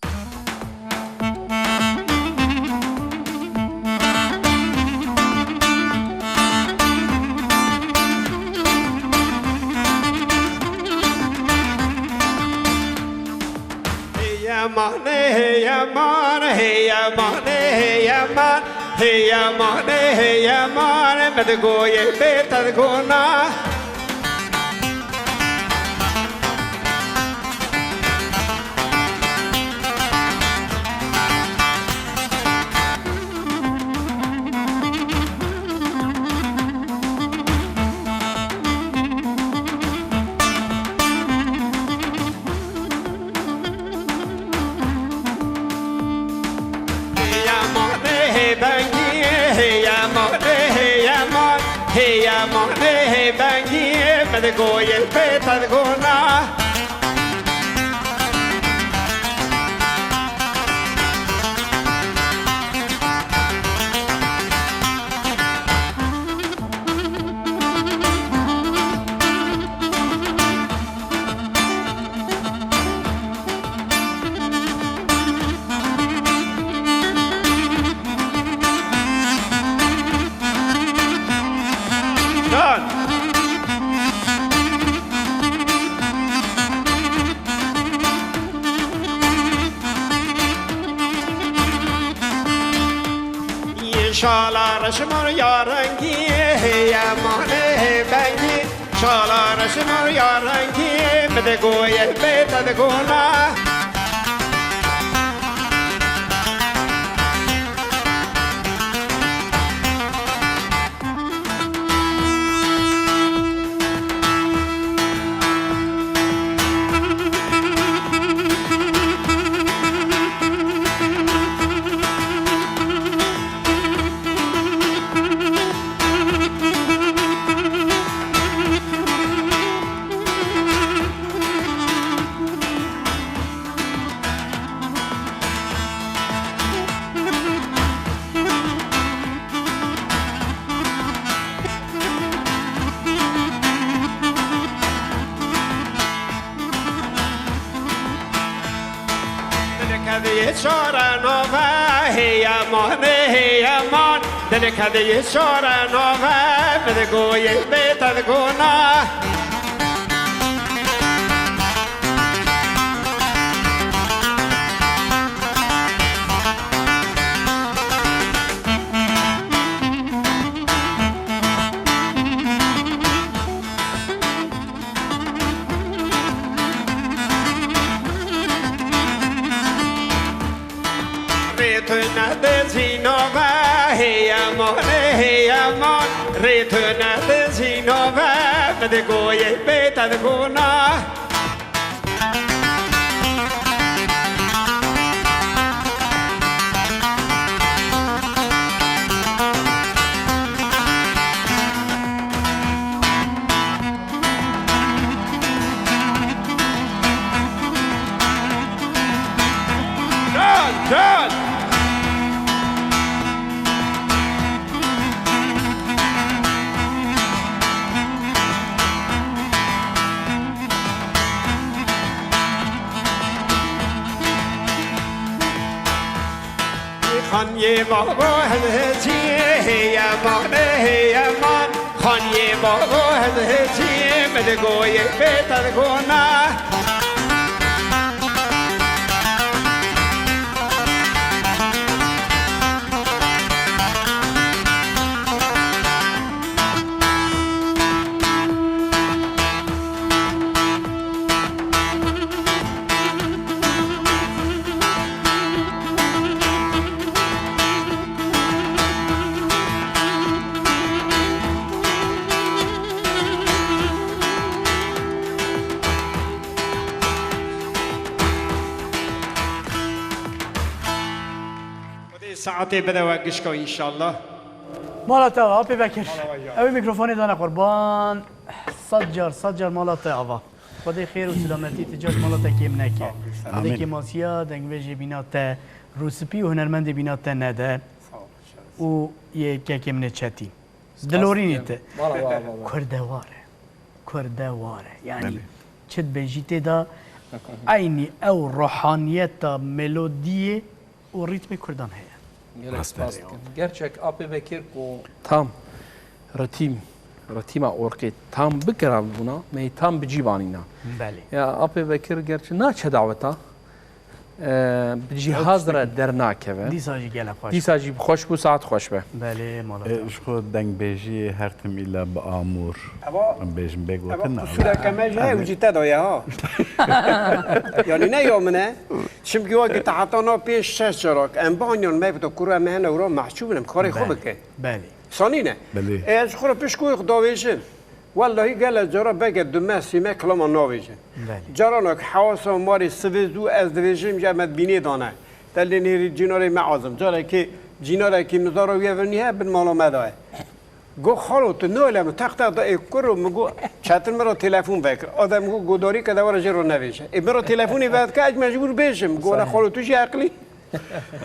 Heyemanê heyeman, heyemanê heyeman, heyemanê heyeman, min digoyê bê te digona. Heyemanê hêbengî, heyemanê heyeman, heyemanê hêbengî, min digoyê pê te digona. Şala reşmor ya rengî, heye manê bengî. Şala reşmor ya rengî, min digoyê bê te digona. Dilkevî çare nave, heye manê heye man. Dilkevî çare nave, min digoyê bê te digona. Rê tune dizî nave, heye manê heye man. Rê tune dizî nave, min digoyê bê te digona. Xanyê babo hezheciyê heye mane heye man. Xanyê babo hezheciyê min goyê bê tergona. Xwedê saetê bide we gişko înşallah. Mala te ava, apê Bekir. Mala we ya. Ew ê mîkrofonê dane qurban. Sed car, sed car mala te ava. Xwedê xêr û silametî ti car mala te kêm neke. Xwedê Amîn. Kêmasiya dengbêjê bîna te rûspî û hunermendê bîna te nede. Sağ ol. Û yê kekê min ê Çetîn. Dilorînî te. Valla, valla, valla. Kurde war e. Kurde war e. Yani Belê. Çi dibêjî tê de eynî ew ruhaniyeta melodiyê û rîtmê kurdan heye. Gelek Rast e. Spas dikim. Gerçek apê Bekir ku tam ritîm, ritîma orqê tam bikiran bûna, me tam bi cî vanîna. Belê. Ya apê Bekir gerçi naçe daweta, e, bi cîhaz re dernakeve. Dîsa jî gelek xweş. Dîsa jî xweş bû, saet xweş be. Belê, mala E, te. Ji xwe dengbêjiyê her tim îla bi amûr. Eva, em bêjin bê eva gotin, kusûreke me jî heye, û jî te daye ha. Yani ne ya min e. Çimkî wekî te heta na pênc şeş carak em baniyan me bide kuro em hene ewra mahcûb in, em karê xwe Belê. Bike. Belê. Sanî ne? Belê. E, ji xwe re pişt ku davêjin. Wellahî gele cara bege du meh sî meh kilama navêjin. Belê. Caranak hewasa marê sivê zû ez divêjim ji me bînê dane. Te lê nêrî cînarê me azim. Carekê cînarekî min zara wî ev nîhe bin mala me daye. Go xalo tu nole min teq teq da ê kuro min go çetin min ra telefon vekir. Adem go godarî ke de were jê ro nevêje. Ê min ra telefonê vedike ez mecbûr bêjim. Go ne xalo tu jî eqlî.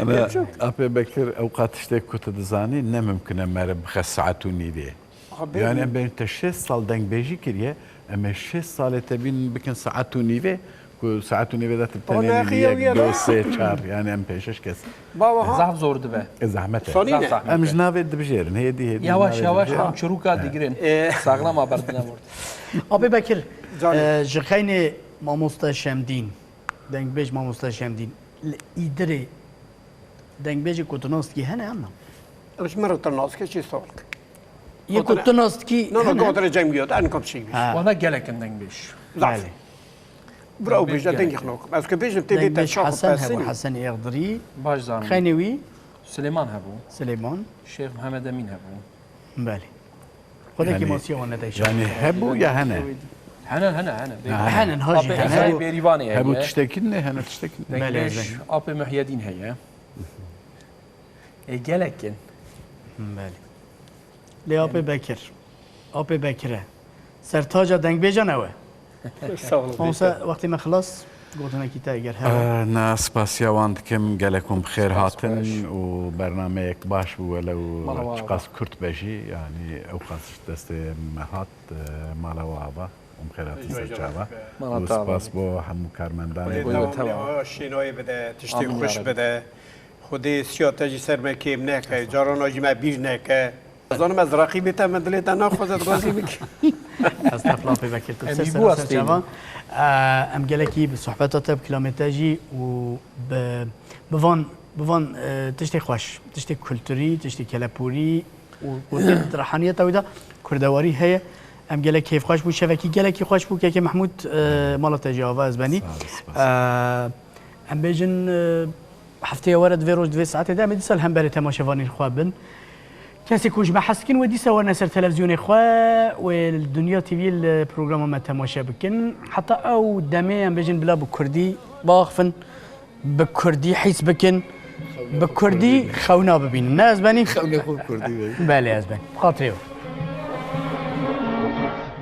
Ana, Apê Bekir, ew qat tiştek ku tu dizanî, ne mimkin e mere bixe saet û nîvê. Aha, bê- Yani em bên te şêst sal dengbêjî kiriye, em ê şêst salê te bîn bikin saet û nîvê, ku saet û nîvê de tu Baba, tenê ne yek, do, sê, çar, yani em pênc şeş kes. Baba, ha. Zaf zor dibe. E, zehmet e. Sanî Zaf ne? Zahmet Em e. Ji navê dibijêrin, hêdî, hêdî Yavaş navê yavaş dibijêrin. Em çirûka He. Digrin. E. Saxlama berdine vort. Apê Bekir, Canê. E, ji xeynê mamoste Şemdîn, dengbêj mamoste Şemdîn, li Îdirê dengbêjê ku tu nas dikî hene yan na? Ev ji min re tu nas dikî çi sor dike? Yê ku tu nas dikî Na, na, hene? Gotirê cem giyo, en kom çi Ha. Wana gelek in dengbêj. Zaf. Belê. Bira ew Dengbêj bêje gelek dengê in. Xwe nakim. Ez ke bêjim tê bê te Dengbêj çax û Hesen hebû, pesîn. Hesen Êxdirî. Baş zanim. Xeynê wî? Silêman hebû. Silêman. Şêx Mihemed Emîn hebû. Belê. Xwedê Yani, kêmasiya wan nede yani inşallah. Hebû ya hene? Hene, hene, hene. Ha, hene. Henen, ha jî Apê hene. Îsayê Bêrîvanê heye. Hebû tiştekî ne, hene tiştekî ne. Belê, Dengbêj ez Apê Mihyedîn heye. Ê gelek in. Belê. Lê Apê Bekir. Apê Bekir e. Sertaca dengbêjan ew e. Sağ olun. Onsa wextê me xilas, gotinekî te eger hebe. Eh, na, spasiya wan dikim, gelek hûn bi xêr Spas hatin xweş. Û bernameyek baş bû, welew Mala wa çiqas ava. Kurt be jî, yani ew qas destê me hat, eh, mala wa ava, hûn bi xêr hatin ser çava. Mala Û ta ava. Spas bo hemû karmendanê. Xwedê Buyurun, dewam tamam. Şênoyê bide, tiştê Amin ya xweş Rabbi. Bide. Xwedê siya te jî ser me kêm neke, carana jî me bîr neke. Zanim ez reqîbê te, min dilê te naxwaze, tu gazî bike. Estexfirullah, pê vekir tu Em ser ê ser ser biwestînin. Çavan. Em gelekî bi sohbeta te, bi kilamê te jî û bi, bi van, bi van, e, tiştê xweş, tiştê kulturî, tiştê kelepûrî û gotin di rehaniyeta wî de kurdewarî heye. Em gelek kêfxweş bû, şevekî gelekî xweş bû. Kekê Mehmûd, e, mala te jî ava ez benî. Sağ ol, spas. E, Em bêjin, e, hefteya were di vê roj, di vê saetê de em ê dîsa li hemberê temaşevanên xwe bin. Kesê ku ji me hez dikin, wê dîsa werine ser televîzyonê xwe, wê li Dinya T V li programa me temaşe bikin. Heta ew demê em bêjin bila bi kurdî biaxifin, bi kurdî hîs bikin, bi kurdî xewna bibînin. Ne ez benî? Xewnê xwe bi kurdî bibînin. Belê ez benî. Bi xatirê we.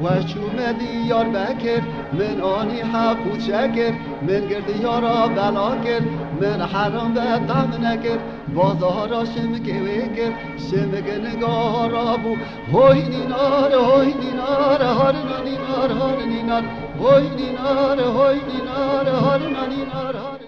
Weş çûme Diyarbekir, min anî heq û çekir, min girdiyara bela kir, min heram be tehm nekir, bazara şimkê wê kir, şimk nigara bû. Hoy nînar, hoy nînar, harina nînar, har nînar, hoy nînar, hoy nînar, harina nînar, har